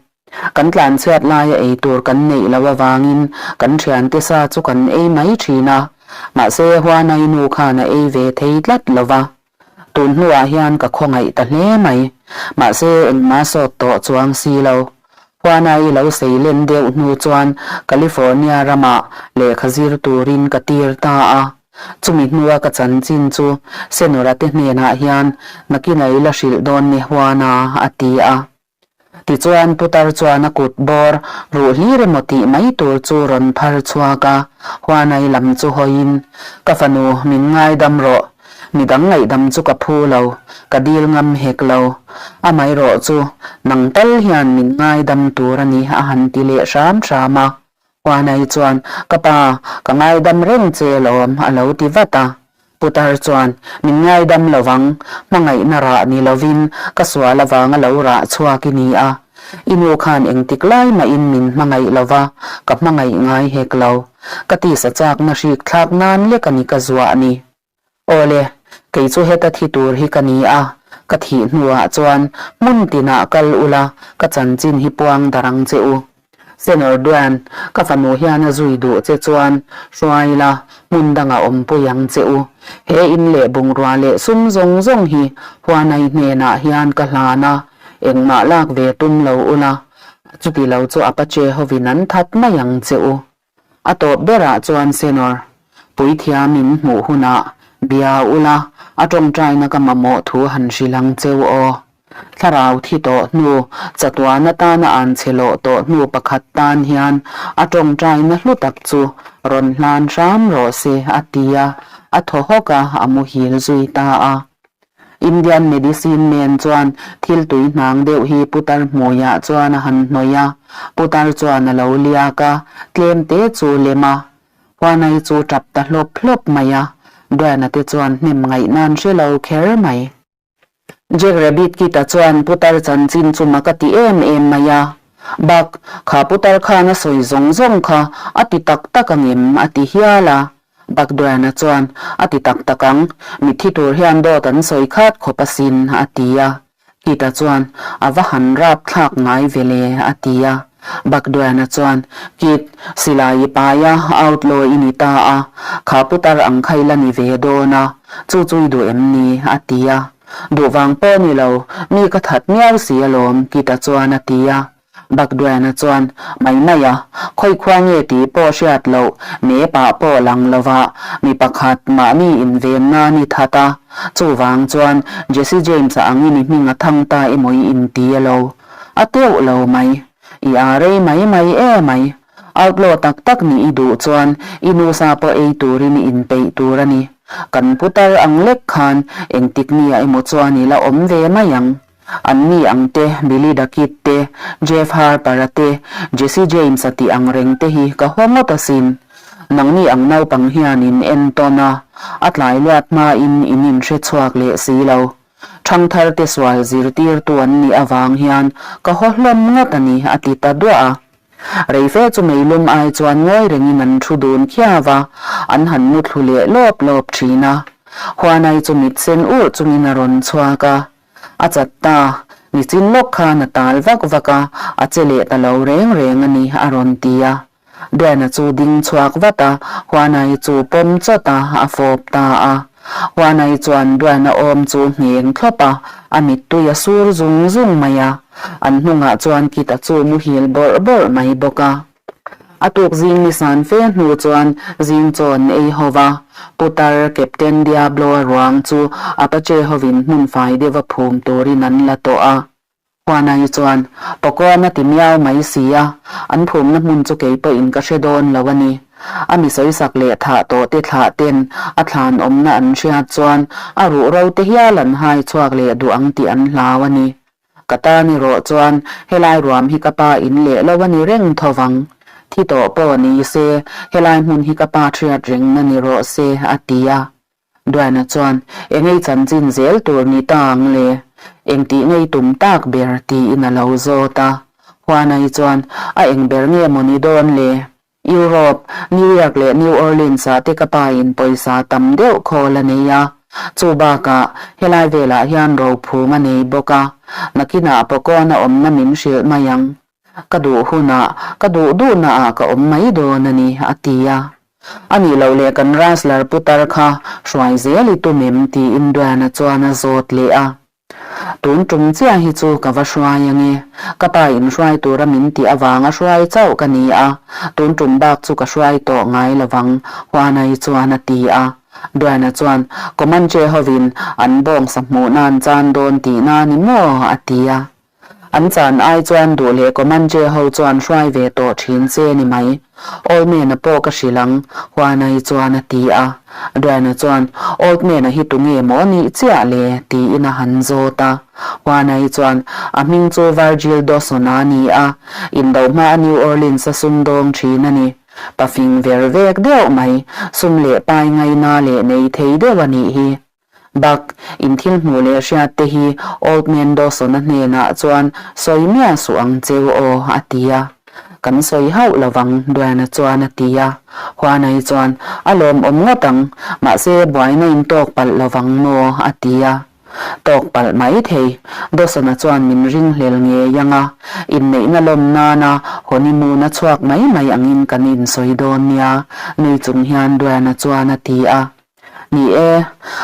Kan tlanchhiat laia ei tur kan neih loh avangin kan thiante sa chu kan ei mai thin a, mahse Huanai nu khan a ei ve thei tlat lo va. Tun hnuah hian ka khawngaih ta hle mai, mahse engmah sawt tawh chuang si lo. Huanai lo sei len deuh hnu chuan California ramah lehkha zir turin ka tir ta a. Chumi hnua ka chanchin chu Senora te hnenah hian nakinai la hrilh dawn ni Huana a ti a. Tichuan putar chuan a kut bawr ruh hlir emaw tih mai tur chu rawn phar chhuak a, Huanai lam chu hawiin, Ka fanu, min ngaidam rawh. Midang ngaihdam chu ka phu lo, ka dil ngam hek lo. Amaherawh chu, nang tal hian min ngaidam tur a ni a han ti leh hram hram a. Huanai chuan, Ka pa, ka ngaidam reng che lawm, a lo ti vat a. Putar chuan, Min ngaidam lo vang, hmangaihna rah ni lovin ka sual avanga lo rah chhuak i ni a. I nu khan engtik lai mahin min hmangaih lo va, ka hmangaih ngai hek lo. Ka tisa chakna hrik thlak nan lek a ni ka zuah ni. Awle, kei chu heta thi tur hi ka ni a, ka thih hnuah chuan hmun tinah kal ula ka chanchin hi puang dar ang che u. Senor Duan, ka fanu hian a zui duh che chuan hruai la, hmun dangah awmpui ang che u. He in leh bungrua leh sum zawng zawng hi Huanai hnenah hian ka hlan a, engmah lak ve tum lo ula, chuti lo chu Apache hovin an that mai ang che u. A tawp berah chuan Senor, puithiam in hmuh hunah bia ula a tawngtaina ka mamawh thu han hrilh ang cheu aw. Thlarau thi tawh hnu, chatuan atana an chhe lawh tawh hnu pakhat tan hian a tawngtaina hlu tak chu rawn hlan hram rawh se a ti a, a thaw hawk a, a muhil zui ta a. Indian medicine man chuan thil tui hnang deuh hi putar hmuiah chuan a han hnawih a, putar chuan a lo liak a, tlem te chu lem a. Huanai chu tap ta hlawp hlawp mai a, Brian-a te chuan hnem ngaih nan hre lo kher mai. Jack Rabbit Kit-a chuan putar chanchin chu mak a ti em em mai a, Bak, kha putar khan a sawi zawng zawng kha a ti tak tak angem a ti hial a. Bakduana chuan, A ti tak tak ang, mitthi tur hian dawt an sawi khat khawp asin, a ti a. Kita chuan, A va han rap thlak ngai ve le, a ti a. Bakduana chuan, Kit, silai i pai a, outlaw i ni ta a, kha putar ang kha i la ni ve dawn a, chu chu i duh em ni? a ti a. Duh vang pawh ni lo, mi ka that miau si alawm, Kita chuan a ti a. Bakduana chuan, Mai mai a, khawi khua nge tih pawh hriat loh, me pah pawh lang lova mi pakhat mahni inven nan i that a, chuvang chuan Jesse James-a angin i hming a thang ta emaw i inti a lo. A teuh lo mai. I aa rei mai mai e mai. Outlaw tak tak nih i duh chuan i nusa pawh ei turin i inpeih tur a ni. Kan putar ang lek khan engtik nia emaw chuan i la awm ve mai ang. An ni ang te, Billy the Kid te, Jeff Harper-a te, Jesse James-a tih ang reng te hi ka haw ngawt asin. Nangni ang naupang hian in entawn a, a tlai luat hmain in inhre chhuak leh si lo. Ṭhangthar te sual zirtirtu an nih avang hian ka haw hlawm ngawt a ni, a ti ta duah a. Rei fe chu meilum ai chuan ngawi rengin an thu dun khiau a, an han mu thlu leh lawp lawp ṭhin a. Huanai chu mit sen urh chungin a rawn chhuak a. A chat ta, nichin lawk khan a tal vak vak a, a che leh ta lo reng reng a ni, a rawn ti a. Diana chu ding chhuak vat a, Huanai chu pawm chawt a, a fawp ta a. Huanai chuan Diana awm chu ngheng thlawp a, a mittui a sur zung zung mai a. An hnungah chuan Kita chu muhil bawrh bawrh mai bawk a. A tuk zing ni san fe hnu chuan zing chaw an ei ho va, Putar Captain Diablo-a ruang chu Apache hovin hmun fai deuha phum turin an la tawh a. Huanai chuan, Pawkawn a ti miau mai si a, an phumna hmun chu kei pawhin ka hre dawn lo a ni. A mi sawisak leh thah tawh te thlah ten a thlan awmna an hriat chuan a ruh ro te hial an hai chhuak leh duh ang tih an hlau a ni. Ka tan erawh chuan helai ruam hi ka pa in leh lo a ni reng tho vang. Thi tawh pawh ni se, helai hmun hi ka pa hriat rengna ni rawh se, a ti a. Duana chuan, Engei chanchin zel tur ni ta ang le? Engtih ngei tum tak ber? tiin a lo zawt a. Huanai chuan, A eng ber nge maw ni dawn le? Europe, New York leh New Orleans ah te ka pa in pawisa tam deuh khawl a nei a. Chu bakah, helai velah hian rophum a nei bawk a. Nakinah pawkawn a awmna min hrilh mai ang. Ka duh hunah, ka duh duhnaah ka awm mai dawn a ni, a ti a. A nih loh leh kan Rustler putar kha hruai zel i tum em? tiin Duana chuan a zawt leh a. Tun tum chiah hi chu ka va hruai ange. Ka pa in hruai tura min tih avanga hruai chauh ka ni a, tun tum bak chu ka hruai tawh ngai lovang, Huanai chuan a ti a. Duana chuan, Comanche hovin an bawngsa hmuh nan chan dawn tihna ni maw? a ti a. An chan ai chuan duh leh Comanche ho chuan hruai ve tawh thin che ni mai. Old Man-a pawh ka hrilh ang, Huanai chuan a ti a. Duana chuan, Old Man-a hi tunge maw nih chiah le? tiin a han zawt a. Huanai chuan, A hming chu Virgil Dawson-a a ni a, indo hmaa New Orleans-a sumdawng thin a ni. Pafing ver vek deuh mai, sum leh pai ngaina leh nei thei deuh a nih hi. Bak, in thil hmuh leh hriat te hi Old Man Dawson-a hnenah chuan sawi miah suh ang cheu aw, a ti a. Kan sawi hauh lo vang, Duana chuan a ti a. Huanai chuan, A lawmawm ngawt ang, mahse buaina in tawk palh lo vang maw? a ti a. Tawk palh mai thei, Dawson-a chuan min ringhlel ngei ang a, inneihna lawm nana honeymoon a chhuak mai mai angin kan insawi dawn nia, nui chung hian Duana chuan a ti a. Ni e,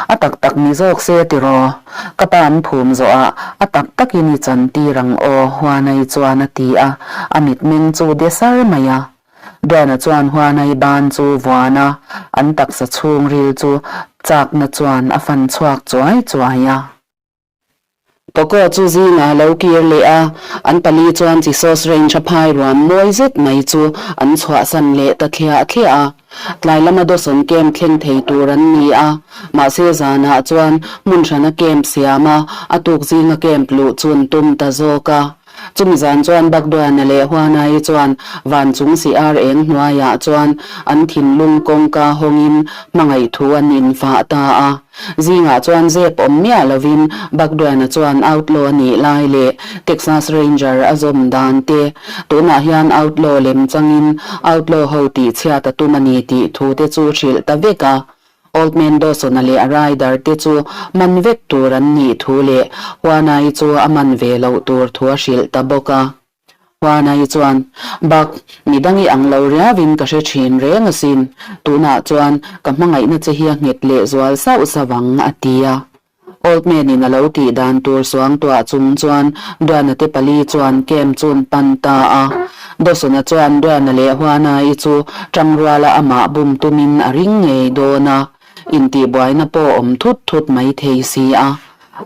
a tak tak ni zawk se tiraw? Ka pa an phum zawhah a tak takin i chan tir ang aw, Huanai chuan a ti a, a mitmeng chu de sar mai a. Duana chuan Huanai ban chu vuan a, an taksa chhungril chu chakna chuan a fan chhuak chuai chuai a. Poco chu zingah a lo kir leh a, an pali chuan Chisos Range a phai ruam mawi zet mai chu an chhuahsan leh ta thliah thliah a. Tlai lama Dawson camp thleng thei tur an ni a, mahse zanah chuan hmun hrana camp siam a, a tuk zinga camp luh chu an tum ta zawk a. Chumi zan chuan Bagduana leh Huanai chuan van chung si ar eng hnuaiah chuan an thinlung kawngka hawngin hmangaih thu an infah ta a. Zingah chuan zep awm miah lovin Bagduana chuan outlaw a nih lai leh Texas Ranger a zawm dan te, tunah hian outlaw lem changin outlaw ho tihchhiat a tum a ni tih thu te chu hrilh ta vek a. Old Man Dawson-a leh a rider te chu man vek tur an nih thu leh Huanai chu a man ve loh tur thu a hrilh ta bawk a. Huanai chuan, Bak, midang i ang lo riauin ka hre thin reng asin. Tunah chuan ka hmangaihna che hi a nghet leh zual sauh sauh ang, a ti a. Old Man-in a lo tih dan tur suangtuah chung chuan Duana te pali chuan camp chu an pan ta a. Dawson-a chuan Duana leh Huana-i chu tangruala amah bum tumin a ring ngei dawn a, intihbuaina pawh awm thut thut mai thei si a.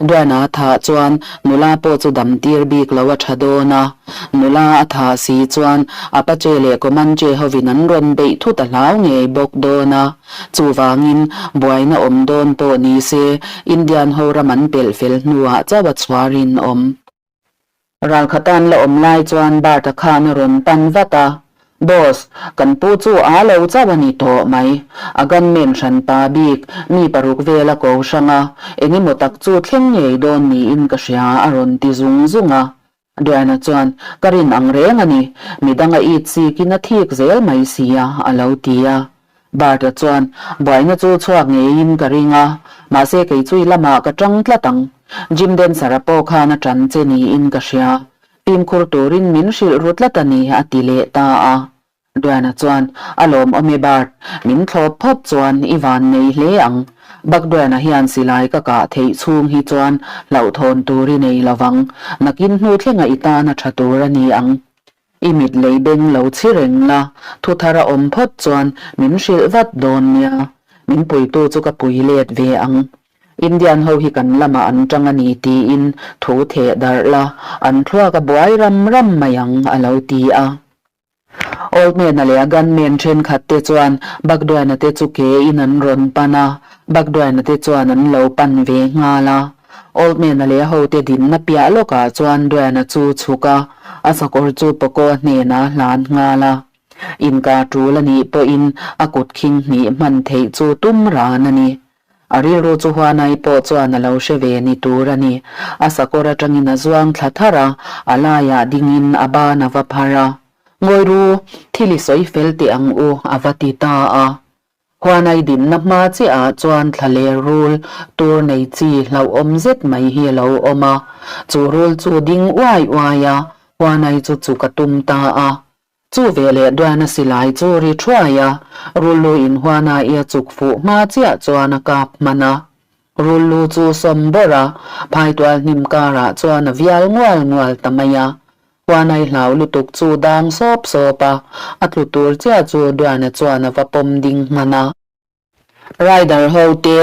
Duana a thah chuan nula pawh chu dam tir bik lo a tha dawn a, nula a thah si chuan Apache leh Comanche hovin an rawn beih thut a hlau ngei bawk dawn a. Chuvangin, buaina awm dawn pawh ni se, Indian ho ram an pelh fel hnuah chauh a chhuar in awm. Ralkhatan la awm lai chuan Bart-a khan a rawn pan vat a, Boss, kan pu chu aa lo chauh a ni tawh mai. A gunman hran pa bik, mi paruk vel a ko hrang a, engemaw tak chu thleng ngei dawn niin ka hria a rawn ti zung zung a. Diana chuan, Ka rin ang reng a ni, midang a it sikin a thik zel mai sia, a lo ti a. Bart-a chuan, Buaina chu chhuak ngeiin ka ring a, mahse kei chui lamah ka tang tlat ang. Jim Dancer-a pawh khan a tan che niin ka hria. Fimkhur turin min hrilh ru tlat a ni, a ti leh ta a. Diana chuan, A lawmawm e Bart, min thlawp phawt chuan i van nei hle ang. Buck Diana hian silai ka kah theih chhung hi chuan hlauhthawn tur i nei lo vang. Nakin hnu thlenga i tan a tha tur a ni ang. I mit lei beng lo chhi reng la, thu thar a awm phawt chuan min hrilh vat dawn nia. Min puitu chu ka pui let ve ang. Indian ho hi kan lamah an tang a ni tiin thu theh darh la, an thluak a buai ram ram mai ang, a lo ti a. Old Man-a leh a gunman thenkhat te chuan Bagduaina te chu ke in an rawn pan a, Bagduaina te chuan an lo pan ve nghal a. Old Man-a leh a hote dinna piah lawkah chuan Duaina chu chhuk a, a sakawr chu Poco-a hnenah a hlan nghal a. Inka tul a nih pawhin a kut khing hnih hman theih chu tum ran a ni. A rilru chu Huanai pawh chuan a lo hre ve ni tur a ni. A sakawr atangin a zuang thla thar a, a laiah dingin a ban a va phar a. Ngawi ru, thil i sawi fel teh ang u, a va ti ta a. Huanai dinna hma chiahah chuan thla leh rul tur nei chi hlauhawm zet mai hi a lo awm a. Chu rul chu ding uai uai a, Huanai chu chuk a tum ta a. Chu veleh Duana silai chu ri thuai a, Rullu in Huana i a chuk fuh hma chiah chuan a kap hman a. Rullu chu sawm bawrh a, phaitual hnim karah chuan a vial ngual ngual ta mai a. Huanai hlau lutuk chu dang sawp sawp a, a tlu tur chiah chu Duana chuan a va pawm ding hman a. Rider ho te,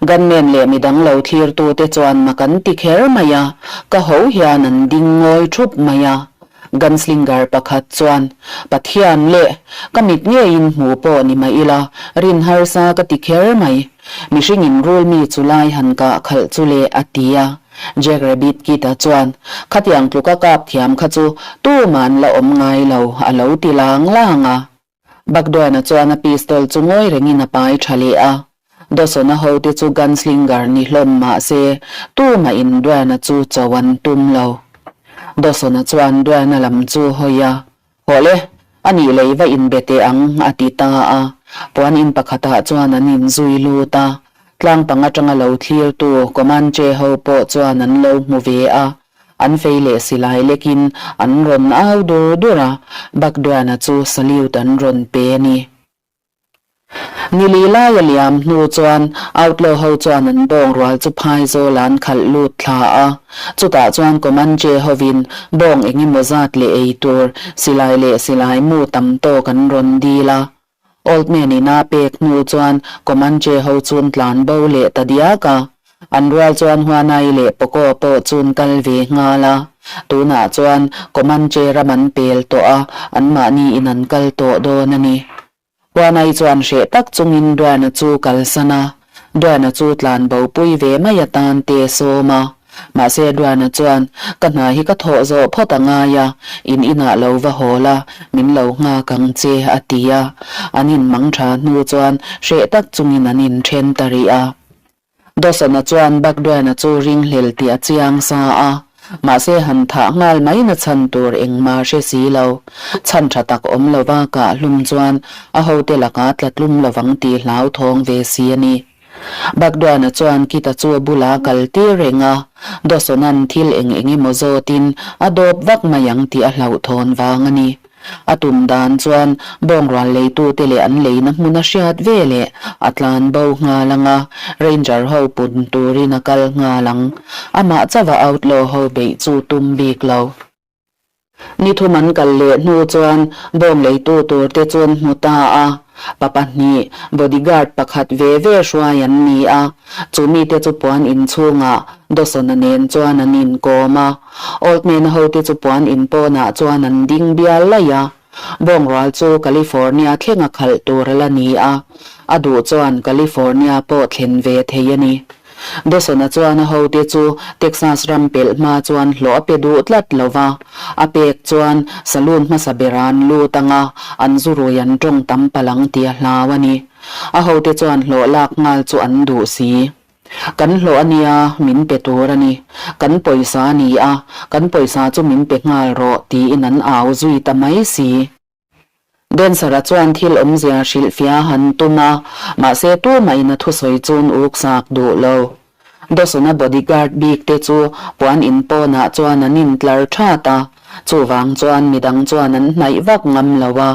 gunman leh midang lo thlirtu te chuan mak an ti kher mai a, ka ho hian an ding ngawi thup mai a. Gunslinger pakhat chuan, Pathian leh, ka mit ngeiin hmu pawh ni mah ila, rin harsa ka ti kher mai. Mihring in rul mi chu lai han kah khalh chu le, a ti a. Jack Rabbit Kit-a chuan, Khatiang tluka kap thiam kha chu tuman la awm ngai lo, a lo ti lang lang a. Bagduana chuan a pistol chu ngawi rengin a pai tha leh a. Dawson-a hote chu gunslinger ni hlawm mah se, tumah in Duana chu cho an tum lo. Dawson-a chuan Duana lam chu hawi a, Hawh le, a nih lei va inbe teh ang, a ti ta a. Puan in pakhatah chuan an inzui lut a. Tlang pang atanga lo thlirtu Comanche ho pawh chuan an lo hmu ve a. An fei leh silai lekin an rawn au dur dur a, Bagduana chu salute an rawn pe a ni. Nili lai a liam hnu chuan outlaw ho chuan an bawng rual chu phaizawl an khalh lut thla a. Chutah chuan Comanche hovin bawng eng emaw zat leh ei tur silai leh silai mu tam tawk an rawn dil a. Old Man in a pek hnu chuan Comanche ho chun tlan bo leh ta diak a. An rual chuan Huanai leh Poco pawh chun kal ve nghal a. Tunah chuan Comanche ram an pel tawh a, anmahni in an kal tawh dawn a ni. Huanai chuan hreh tak chungin Duana chu kalsan a. Duana chu tlan bo pui ve mai atan te sawm a. Mahse Duana chuan, Ka hna hi ka thawh zawh phawt a ngai a, in inah lo va haw la, min lo nghak ang che, a ti a. An inmang tha hnu chuan hreh tak chungin an inthen ta rih a. Dawson-a chuan Buck Duana chu ringhlel tih a chiang sa a, mahse han thah nghal mai na chhan tur engmah hre si lo. Chhan tha tak awm lova kah hlum chuan a hote lakah tla tlum lovang tih hlauthawng ve si a ni. Bagduana chuan Kita chu a bula kal tir reng a, Dawsona'n thil eng eng emaw zawtin a dawp vak mai ang tih a hlauhthawn vang a ni. A tum dan chuan bawngrual leitute leh an leina hmun a hriat ve leh a tlan bo nghal ang a, Ranger ho pun turin a kal nghal ang. Amah chauha outlaw ho beih chu tum bik lo. Ni thum an kal leh hnu chuan bawng leitu tur te chu an hmu ta a, pa pahnih, bodyguard pakhat ve ve hruai an ni a, chu mite chu puan inchhungah Dawson-a nen chuan an inkawm a, Old Man-a hote chu puan in pawnah chuan an ding bial laih a, bawng rual chu California thlenga khalh tur a la ni a, a duh chuan California pawh thlen ve thei a ni. Dawson-a chuan a hote chu Texas ram pelh hma chuan hlawh a pe duh tlat lo va, a pek chuan saloon hmasa ber an lut ang a, an zu rui an tawng tam palh ang tih a hlau a ni. A hote chuan hlawh lak nghal chu an duh si. Kan hlawh a nia, min pe tur a ni. Kan pawisa a ni a, kan pawisa chu min pe nghal rawh tiin an au zui ta mai si. Dancer-a chuan thil awmzia hrilhfiah a han tum a, mahse tumahin a thusawi chun uk sak duh lo. Dawson-a bodyguard bik te chu puan in pawnah chuan an intlar that a, chuvang chuan midang chuan an hnaih vak ngam lo a.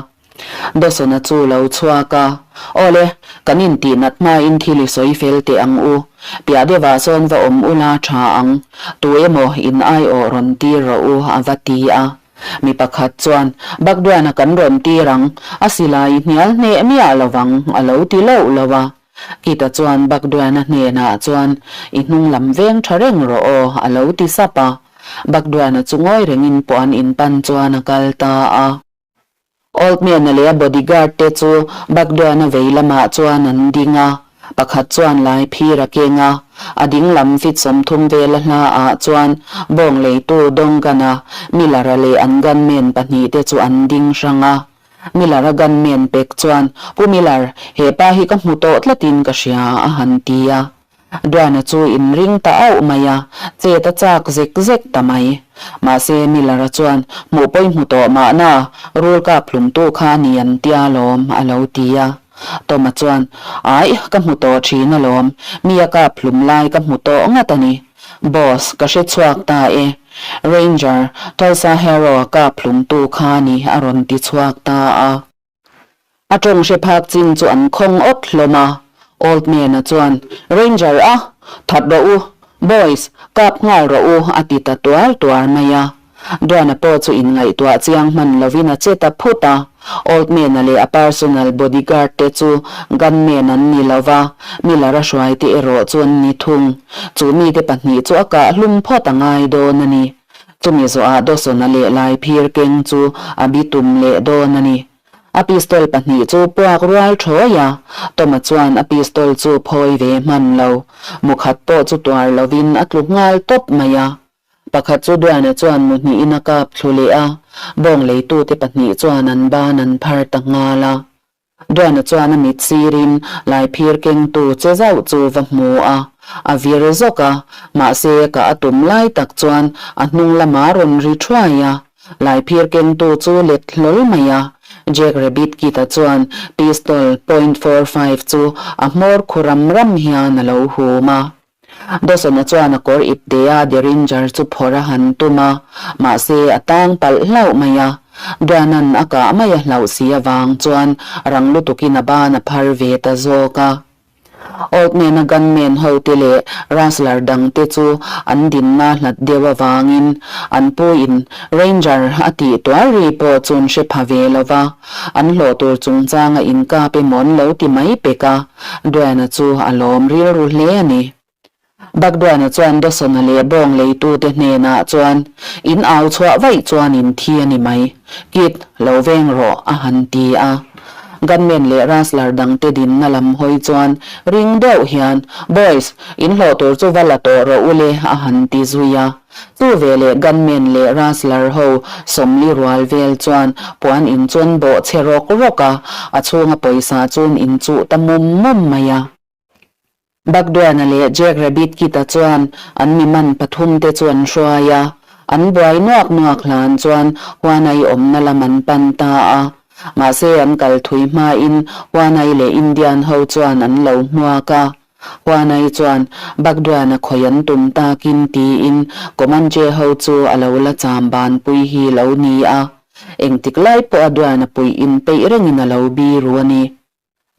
Dawson-a chu lo chhuak a, Awle, kan intihnat hmain thil i sawi fel teh ang u. Piah deuhah sawn va awm ula tha ang. Tu emaw in aiawh rawn tir rawh u, a va ti a. Mi pakhat chuan, Bagduana kan rawn tir ang, a silai i hnial hneh miah lo vang, a lo ti loh lo a. Kita chuan Bagduana hnenah chuan, I hnung lam veng tha reng rawh aw, a lo ti sap a. Bagduana chu ngawi rengin puan in pan chuan a kal ta a. Oldman-a leh a bodyguard te chu Bagduana vei lamah chuan an ding a, pakhat chuan lai phir a keng a, a ding lam fit 30 vela hla ah chuan bawng leitu Donggan-a, Miller-a leh an gunman pahnihte chu an ding hrang a. Miller-a gunman pek chuan, Pu Miller, he pa hi ka hmu tawh tlatin ka hria, a han ti a. Duana chu inring ta auh mai a, chet a chak zek zek ta mai. Mahse, Miller-a chuan, Hmuh pawi hmu tawh mahna, rul kap hlumtu kha a ni an tia alawm, a lo ti a. Tom-a chuan, Aih, ka hmu tawh thin alawm, mi a kap hlum lai ka hmu tawh ngat a ni. Boss, ka hre chhuak ta e. Ranger, Tulsa Hero-a kap hlumtu kha a ni, a rawn ti chhuak ta a. A tawng hre phak chin chu an khawng awt hlawm a, Old Man-a chuan, Ranger a, that rawh u, boys, kap nghal rawh u, a ti ta tuar tuar mai a. Duana pawh chu inngaihtuah chiang hman lovin a che ta phut a, Old Man-a leh a personal bodyguard te chu gunman an ni lo va, Miller-a hruaite erawh chu an ni thung. Chu mite pahnih chu a kah hlum phawt a ngai dawn a ni. Chumi zawhah Dawson-a leh Laiphir keng chu a bitum leh dawn a ni. A pistol pahnih chu puak rual thawi a, Tom-a chuan a pistol chu phawi ve hman lo. Mukhat pawh chu tuar lovin a tlu nghal tawp mai a. Pakhat chu Duana chuan mu hnihin a kap thlu leh a, bawng leitute pahnih chuan an ban an phar ta nghal a. Duana chuan a mit sirin Laiphir kengtu che zauh chu va hmu a, a vir zawk a, mahse ka a tum lai tak chuan a hnung lamah rawn ri thuai a, Laiphir kengtu chu let hlawl mai a. Jack Rabbit Kit-a chuan pistol point 45 chu a hmawr khu ram ram hian a lo hum a. Dawson-a chuan a kawr ipte-a Derringer chu phawrh a han tum a, mahse a tang palh hlauh mai a. Duana'n a kah mai a hlauh si avang chuan rang lutukin a ban a phar ve ta zawk a. Old Man-a gunman hote leh rustler dangte chu an dinna hlat deuh avangin an puin Ranger a tih tuar ri pawh chu an hre pha ve lo va, an hlawh tur chungchanga inkap emaw an lo ti mai pek a. Duana chu a lawm rilru hle a ni. Bakduana chuan Dawsona leh bawng leitute hnenah chuan, In au chhuah vaih chuan in thi a ni mai. Kit, lo veng rawh, a han ti a. Gunman leh rustler dangte dinna lam hawi chuan ring deuh hian, Boys, in hlawh tur chu va la tawh rawh u le, a han ti zui a. Chu veleh gunman leh rustler ho 40 rual vel chuan puan in chuan bawh chhe rawk rawk a, a chhunga pawisa chuan in chuh ta mum mum mai a. Bagduana leh Jack Rabbit Kit-a chuan an mi man pathum te chu an hruai a, an buai nuak nuak hlan chuan Huanai awmna lam an pan ta a. Mahse an kal thui hmain Huanai leh Indian ho chuan an lo hmuak a. Huanai chuan Bagduana khawi an tum takin tiin Comanche ho chu a lo la cham banpui hi lo ni a, engtik lai pawh a Duana puih inpeih rengin a lo biru a ni.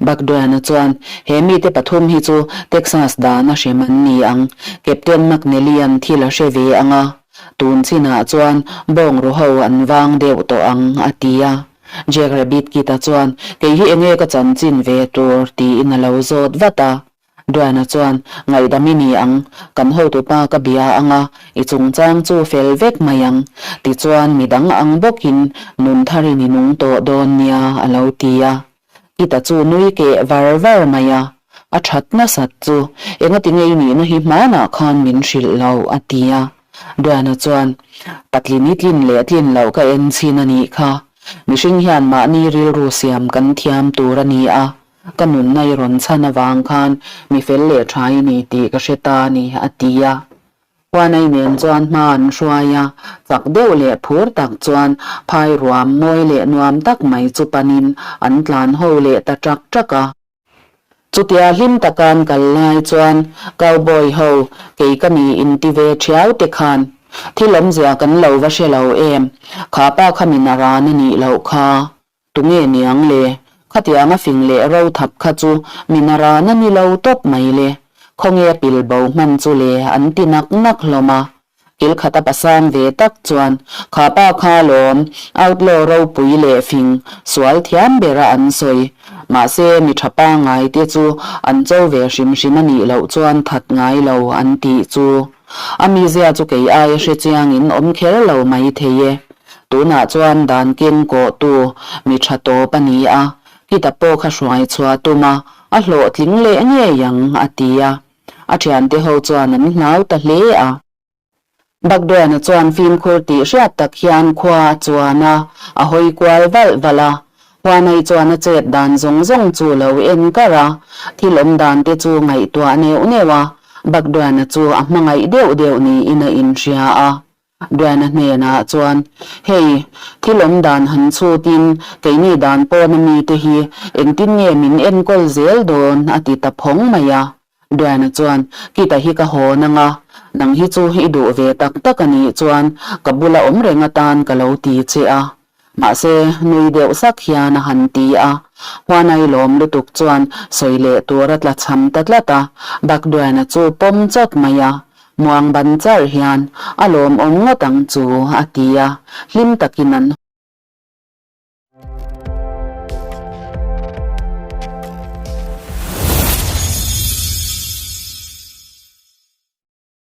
Bagduana chuan, He mite pathum hi chu Texas dana hrem an ni ang, Captain McNelly-a'n thil a hre ve ang a, tun chinah chuan bawngru ho an vang deuh tawh ang, a ti a. Jack Rabbit Kit-a chuan, Kei hi enge ka chanchin ve tur? tiin a lo zawt vat a. Duana chuan, Ngaihdam i ni ang, kan hotupa ka bia ang a, i chungchang chu fel vek mai ang. Tichuan midang ang bawkin nun tharin i nung tawh dawn nia, a lo ti a. Kit-a chu nui keh var var mai a, A that nasat chu, engatinge i nihna hi hmanah khan min hrilh lo, a ti a. Duana chuan, Patlin i tlin leh tlin loh ka en chhin a nih kha. Mihring hian mahni rilru siam kan thiam tur a ni a, ka nunna i rawn chhan avang khan mi fel leh tha i ni tih ka hre ta a ni, a ti a. Huanai nen chuan hma an hruai a, chak deuh leh phur tak chuan phai ruam mawi leh nuam tak mai chu panin an tlan ho leh ta ṭak ṭak a. Chutia hlim taka an kal lai chuan cowboy ho kei ka ni inti ve ṭhiau te khan thil awmzia kan lo va hre lo em, kha pa kha min a ran a nih loh kha. Tunge niang le? Khatianga fing leh ro thap kha chu min a ran a ni lo tawp mai le. Khawnge a pil bo hman chu le an ti nak nak hlawm a. Kil khat a pasang ve tak chuan, Kha pa kha lawm, outlaw ropui leh fing, sual thiam bera an sawi. Mahse, mi tha pangngai te chu an cho ve hrim hrim a nih loh chuan that ngai lo an tih chu. A mizia chu kei aia hre chiangin awm kher lo mai thei e. Tunah chuan dan keng kawhtu mi tha tawp a ni a, Kita pawh kha hruai chhuah tum a, a hlawhtling leh ngei ang, a ti a. A thiante ho chuan an hlau ta hle a. Bagdwana chuan fimkhur tih hriat tak hian khua a chuan a, a hawi kual valh valh a. Huanei chuan a chet dan zawng zawng chu lo en kar a, thil awm dan te chu ngaihtuah neuh neuh a, Bagdwana chu a hmangaih deuh deuh niin a inhria a. Duana hnenah chuan, Hei, thil awm dan han chhutin keini dan pawna mite hi engtin nge min enkawl zel dawn? a ti ta phawng mai a. Duana chuan, Kita hi ka hawn ang a, nang hi chu i duh ve tak tak a nih chuan ka bula awm reng atan ka lo ti che a. Mahse, nui deuh sak hian a han ti a. Huanai lawm lutuk chuan sawi leh tur a tla cham ta tlat a, Bakduana chu pawm chawt mai a. Muang ban charh hian a lawmawm ngawt ang chu, a ti a, hlim takin an.